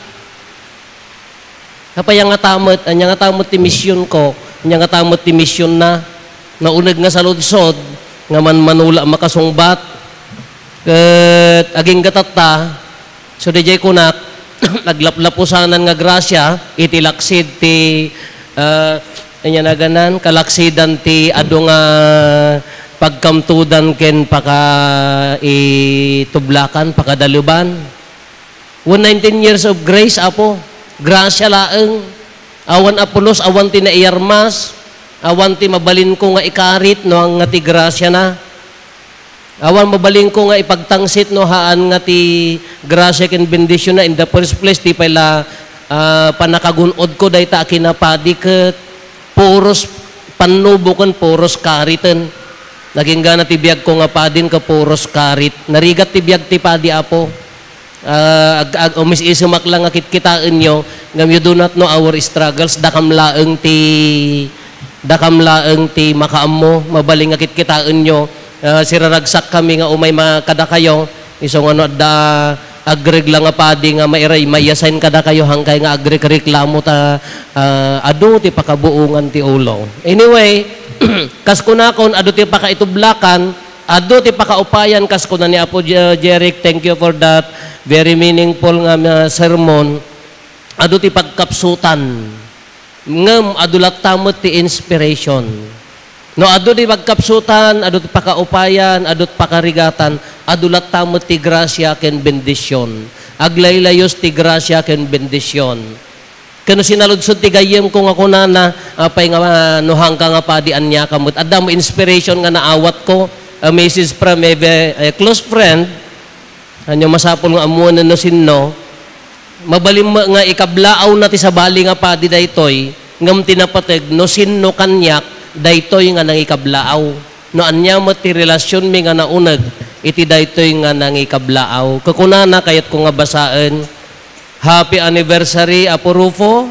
Apay nga tamet, ania nga tamet ti mision ko, ania nga tamet ti mision na. Nauneg nga saludsod, nga manmanula makasungbat. Ket agingga tatta, so, daydiay kunak, naglaplapusanan nga grasia iti laksid ti, ah, ania naganan, kalaksidan ti adu nga pagkamtudan ken pakaitublakan, pakadaleban. Wen nineteen years of grace, Apo. Grasia laeng. Awan a pulos, awan ti naiyarmas, awan ti mabalinko nga ikarit no ania ti grasiana. Awan mabalinko nga ipagtangsit no haan nga ti grasia ken bendisionna. In the first place, ti pay la, ah, pannakagun-odko dayta a kinapadi ket puros pannuboken, puros kariten. Naginggana ti biagko nga padin ket puros karit. Narigat ti biag ti padi, Apo. Ah, ag-, ag-, umis-isemak la nga kitkitaenyo, ngem you do not know our struggles. Dakam laeng ti, dakam laeng ti makaammo. Mabalin nga kitkitaenyo, ah, siraragsak kami nga umay ma-, kadakayo. Isu nga no adda agreg la nga padi nga mairay, mai-assign kadakayo, hankay nga agrekreklamo ta, ah, adu ti pakabuongan ti ulo. Anyway, kas kunakon, adu ti pakaitublakan, adu ti pakaupayan, kas kuna ni Apo Je-, Jeric, thank you for that very meaningful nga, ah, sermon. Adu ti pagkapsutan, ngem adu latta met ti inspiration. No adu ti pagkapsutan, adu ti pakaupayan, adu ti pakarigatan, adu latta met ti grasia ken bendision. Aglaylayus ti grasia ken bendision. Ken no sinaludsod ti gayyemko nga kunana, apay nga, ah, no haanka nga padi, ania ka met? Adda mo inspiration nga naawatko, a message from a ve-, a close friend. Ania masapul nga ammoen no sinno? Mabalin met nga ikablaawna ti sabali nga padi daytoy, ngem ti napateg no sinno kaniak daytoy nga nangikablaaw. No ania met ti relasionmi nga nauneg iti daytoy nga nangikablaaw. Kukunana, kayatko nga basaen, Happy anniversary, Apo Rufo.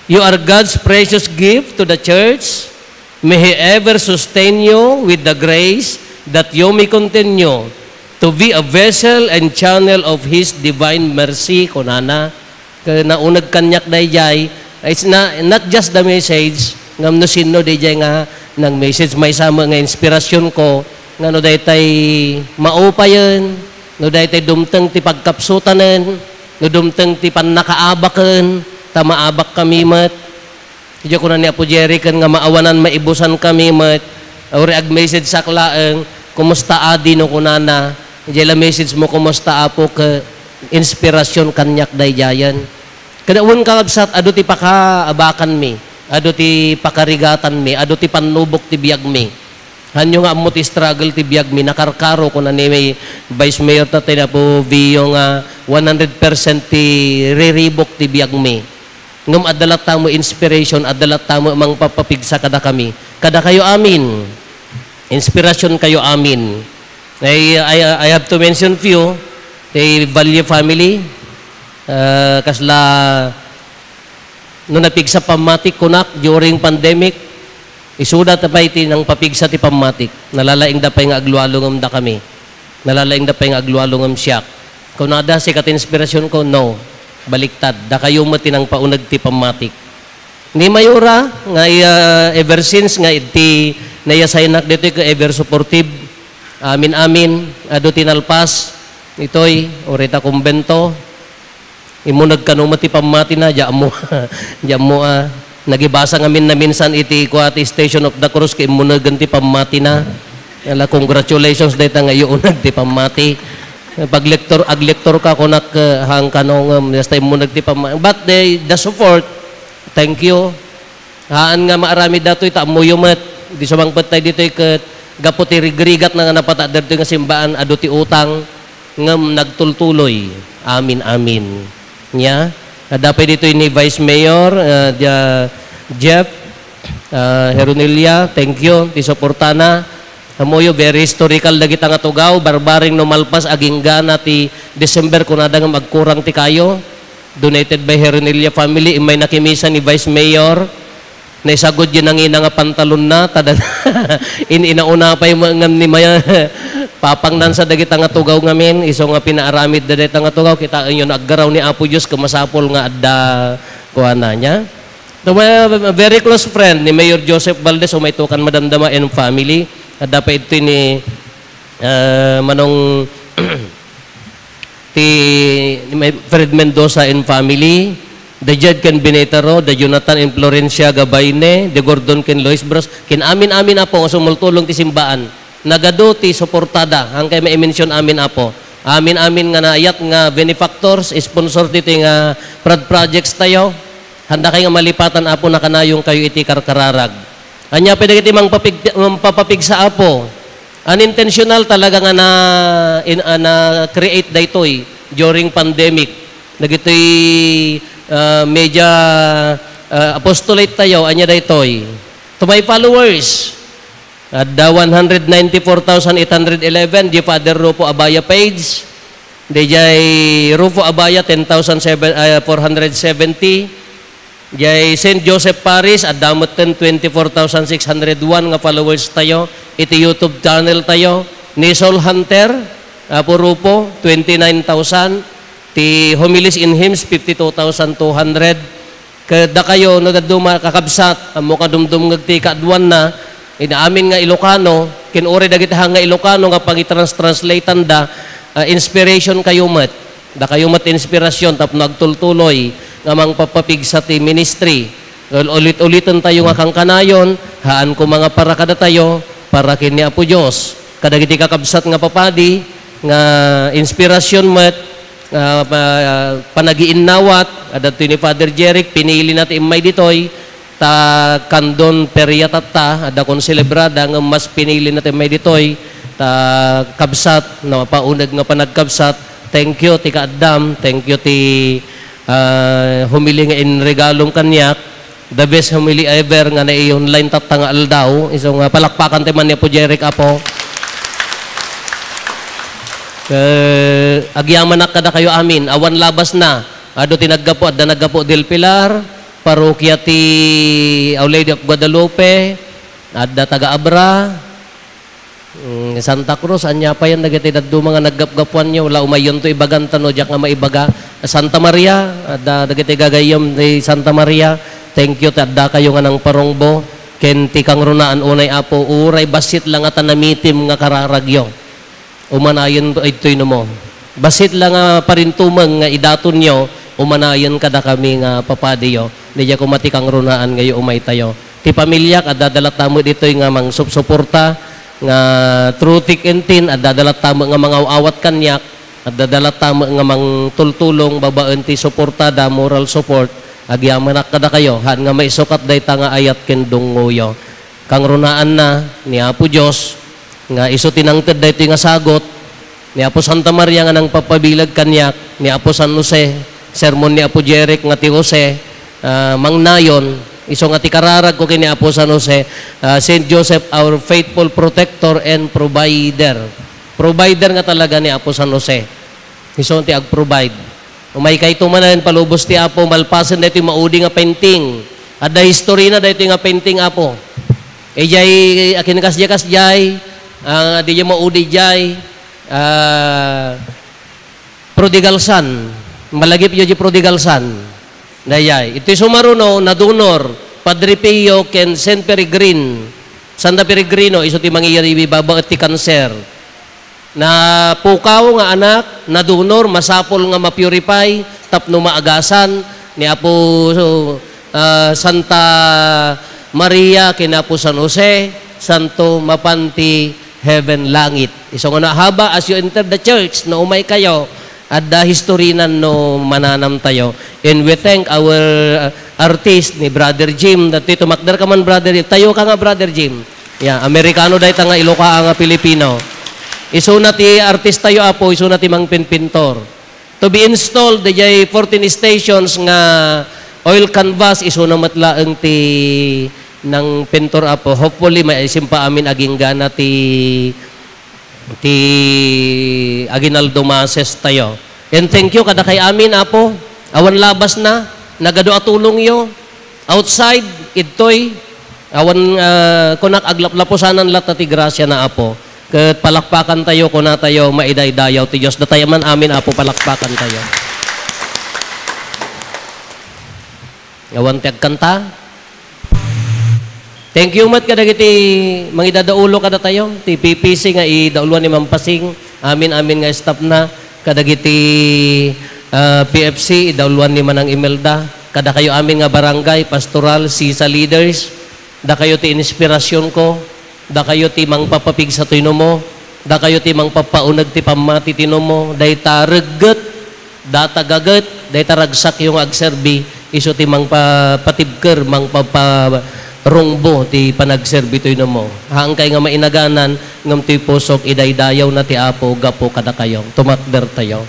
You are God's precious gift to the church. May He ever sustain you with the grace that you may continue to be a vessel and channel of His divine mercy, kunana. Ket nauneg kaniak daydiay, it's na-, not just the message, ngem no sinno daydiay nga nang-message. Maysa met nga inspirasionko, nga no daytay maupayen, no daytay dumteng ti pagkapsutanen, no dumteng ti pannakaabaken, ta maabakkami met. Idiay kuna ni Apo Jerry ken nga maawanan, maibusankami met. Uray ag-messageak laeng, "Kumusta, Adi?" no kunana. Idiay la messagemo, "Kumusta, Apo?" ket inspirasyon kaniak daydiayen. Ket wen, kakabsat, adu ti pakaabakanmi, adu ti pakarigatanmi, adu ti pannubok ti biagmi. Hanyo nga ammo ti struggle ti biagmi, nakarkaro, kuna ni Vice Mayor tatta ni Apo Vio nga one hundred percent ti riribok ti biagmi. Ngem adda latta met inspiration, adda latta met mangpapapigsa kadakami. Kadakayo amin. Inspirasyon kayo amin. I, I, I have to mention few, ti Valle family, ah, kasla, no napigsa pammatik kunak during pandemic, isuda ta pay ti nangpapigsa ti pammatik. Nalalaingda pay nga aglualungem dakami. Nalalaingda pay nga aglualungem siak. Kunada, sika ti inspirasyonko? No. Baliktad. Dakayo met ti nangpauneg ti pammatik. Ni Mayora, nga iya, ever since nga iti naiya-assignak ditoy, ket ever supportive. Amin-amin, adu ti nalpas. Itoy, uray ta kumbento. Immuneg kano met ti pammatina, diak ammo, diak ammo, ah, nagibasa ngamin naminsan iti kua ti Station of the Cross, ket immunegen ti pammatina. Ala, congratulations dayta nga iuneg ti pammati. Paglektor, aglektorka, kunak, eh, haan kano ngem, basta immuneg ti pamma-, but the, the support, thank you. Haan nga maaramid datoy, ta ammoyo met. Idi sumangpet tayo ditoy ket gapu ti rigrigatna nga napatay ditoy nga simbaan, adu ti utang. ngem nagtultuloy. Amin, amin. Nya, adda pay ditoy ni Vice Mayor, ah, Ja-, Jeff, ah, Herunilia, thank you, ti suportana. Ammoyo, very historical dagita nga tugaw, barbareng no malpas, aginggana ti December, kunada ngem agkurang ti kayo. Donated by Herunilia family, immay nakimisa ni Vice Mayor. Naisagod diay nangina nga pantalonna, tada in-inauna pay met ngem ni Maya, papangnan sa dagita nga tugaw ngamin, isu nga pinaaramidda dayta nga tugaw, kitaenyo no aggaraw ni Apo Dios, ket masapul nga adda kuana nia. So, my, very close friend ni Mayor Joseph Valdez, umayto kan madamdama and family. Adda pay ditoy ni, ah, Manong ti Fred Mendoza and family, the Jed ken Binetaro, the Jonathan and Florencia Gabayne, the Gordon ken Lois Bros, ken amin-amin, Apo, nga sumultulong ti simbaan. Nagadu ti suportada, haankayo maimension amin, Apo. Amin-amin nga naayat nga benefactors, sponsor ditoy nga prod projects tayo. Haandakayo nga malipatan, Apo, nakanayonkayo iti karkararag. Ania pay dagiti mangpapig-, mangpapapigsa, Apo? Unintentional talaga nga na, in, ah, na-create daytoy during pandemic. Dagitoy, ah, media, ah, apostolate tayo, ania daytoy? To my followers, adda one hundred ninety-four thousand eight hundred eleven, di Father Rufo Abaya page. Dijay Rufo Abaya, ten thousand seven, ah, four hundred seventy. Jay Saint Joseph Parish, adda metten twenty-four thousand six hundred one nga followers tayo iti YouTube channel tayo. Ni Soul Hunter, Apo Rufo, twenty-nine thousand. Ti Homilies and Hymns, fifty-two thousand two hundred. Ket dakayo, no dadduma, kakabsat, ammo kadumdumngeg ti kaaduanna, ida amin nga Ilocano, ken uray dagiti haan nga Ilocano nga pangitrans-, translatan da, ah, inspiration kayo met. Dakayo met inspirasyon tapno agtultuloy nga mangpapapigsa ti ministry. Ul-, ulit-uliten tayo nga kankanayon, haan koma nga para kadatayo, para ken ni Apo Dios. Kadagiti kakabsat nga papadi, nga inspirasyon met, ah, pa-, panagiinnawat, adda ditoy ni Father Jeric, pinili na ti immay ditoy, ta Candon Feria tatta, adda kon selebrada, ngem mas pinili na ti immay ditoy, ta kabsat, napauneg nga panagkabsat. Thank you ti kaaddam, thank you ti, ah, homily nga inregalom kaniak. The best homily ever nga nai-online tatta nga aldaw. Isu nga palakpakan ti man ni Apo Jeric, Apo. Eh, agyamanak kadakayo amin. Awan labasna. Adu ti naggapu, adda naggapu Del Pilar, Parokya ti Our Lady of Guadalupe, adda taga Abra, Mm, Santa Cruz, ania payen dagiti dadduma nga naggapgapuanyo? La, umayyonto ibagan ta no diak nga maibaga. Santa Maria, adda dagiti gagayyem ti Santa Maria. Thank you, ti addakayo nga nangparungbo. Ken ti kangrunaan unay, Apo, uray bassit la nga ta namitim nga kararagyo. Umanayen daytoy no mo. Bassit la nga parintumeng nga idatonyo, umanayen kadakami nga papadiyo. Ni diak koma ti kangrunaan nga iumaytayo. Ti pamiliak, adda da latta met ditoy nga mangsupsuporta, nga through thick and thin, adda da latta met nga mangaw-awat kaniak, adda da latta met nga mangtultulong babaen ti suportada, moral support, agyamanak kadakayo, haan nga maisukat dayta nga ayat ken dungngoyo. Kangrunaanna ni Apo Dios, nga isu ti nangted daytoy nga sagut, ni Apo Santa Maria nga nangpapabileg kaniak, ni Apo San Jose, sermon ni Apo Jeric nga ti Jose, ah, mangnayon, isu nga ti kararagko ken ni Apo San Jose, ah, Saint Joseph, our faithful protector and provider. Provider nga talaga ni Apo San Jose. Isu ti agprovide. Umaykayto manen, palubos ti Apo, malpasen daytoy maudi nga painting. Adda historina daytoy nga painting, Apo. Idiay, akin kasdiay, kasdiay, ah, diay maudi diay, ah, prodigal son. Malagipyo diay prodigal son. Dayay. Iti sumaruno, nadunor, Padre Pio, ken Saint Peregrine. Santa Peregrino, isu ti mangiyari babaet ti kanser. Napukaw nga anak, nadunor, masapul nga ma-purify tapno maagasan ni Apo, ah, Santa Maria ken Apo San Jose, santo mapan ti heaven, langit. Isu nga no, haba, as you enter the church, no umaykayo, adda historinan no mananamtayo. And we thank our, uh, artist ni Brother Jim. Datoy tumakder ka man, Brother Jim. Tayo ka nga, Brother Jim. Yeah, Amerikano dayta nga Ilokaa nga Pilipino. Isuna ti artistayo, Apo, isuna ti mangpinpintor. To be installed, diay fourteen stations nga oil canvas, isuna met laeng ti nangpintor, Apo. Hopefully, maisim pa amin aginggana ti, ti aginaldo masses tayo. And thank you kadakay amin, Apo. Awan labasna, nagadu a tulongyo. Outside, idtoy, awan, ah, kunak, aglaplapusanan latta ti grasya na, Apo. Ket palakpakan tayo, kuna tayo, maidaydayaw ti Dios. Datay man amin, Apo, palakpakan tayo. Awan ti agkanta. Thank you met kadagiti mangidadaulo kadatayo, ti P P C nga idauloan ni Ma'am Pasing, amin-amin nga staff na, kadagiti, ah, P F C, idauloan ni Manang Imelda, kadakayo amin nga barangay, pastoral, sisa leaders, dakayo ti inspirasyonko, dakayo ti mangpapapigsa toy numo, dakayo ti mangpapauneg ti pammati ti numo, dayta regget, data gaget, dayta ragsakyo nga agserbi, isu ti mangpa-, patibker, mangpaparungbo ti panagserbi toy numo. Haankay nga mainaganan, ngem ti pusok idaydayawna ti Apo gapu kadakayo. Tumakder tayo.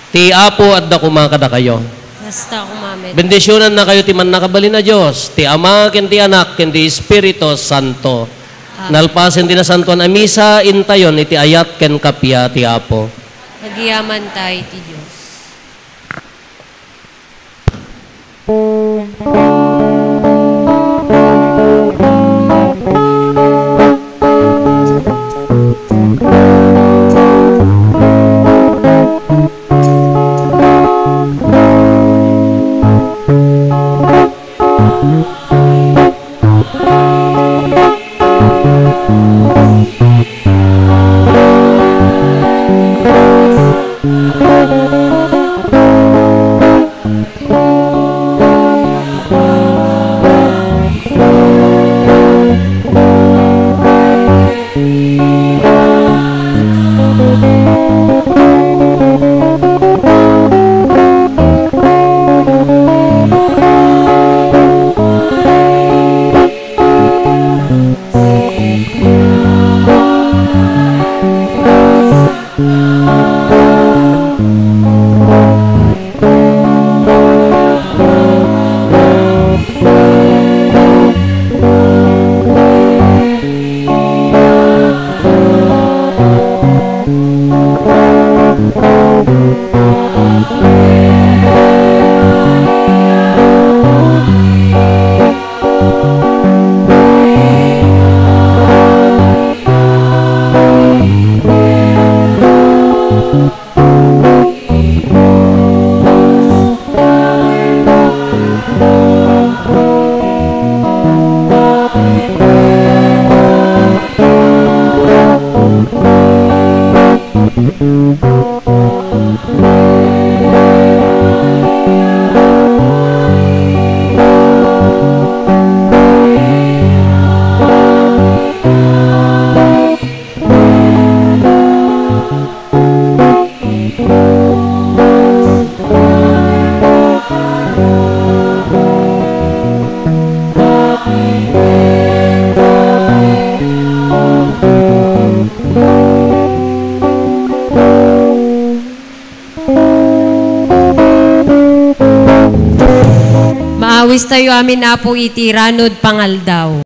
Ti Apo adda koma kadakayo. Kasta koma met. Bendisionannakayo ti Mannakabalin a Dios, ti Ama, ken ti Anak, ken ti Espiritu Santo. Amen. Nalpasen ti Nasantoan a Misa, intayon iti ayat ken kappia ti Apo. Agyamankami iti Dios. Maawistayo amin, Apo, iti ranod pangaldaw.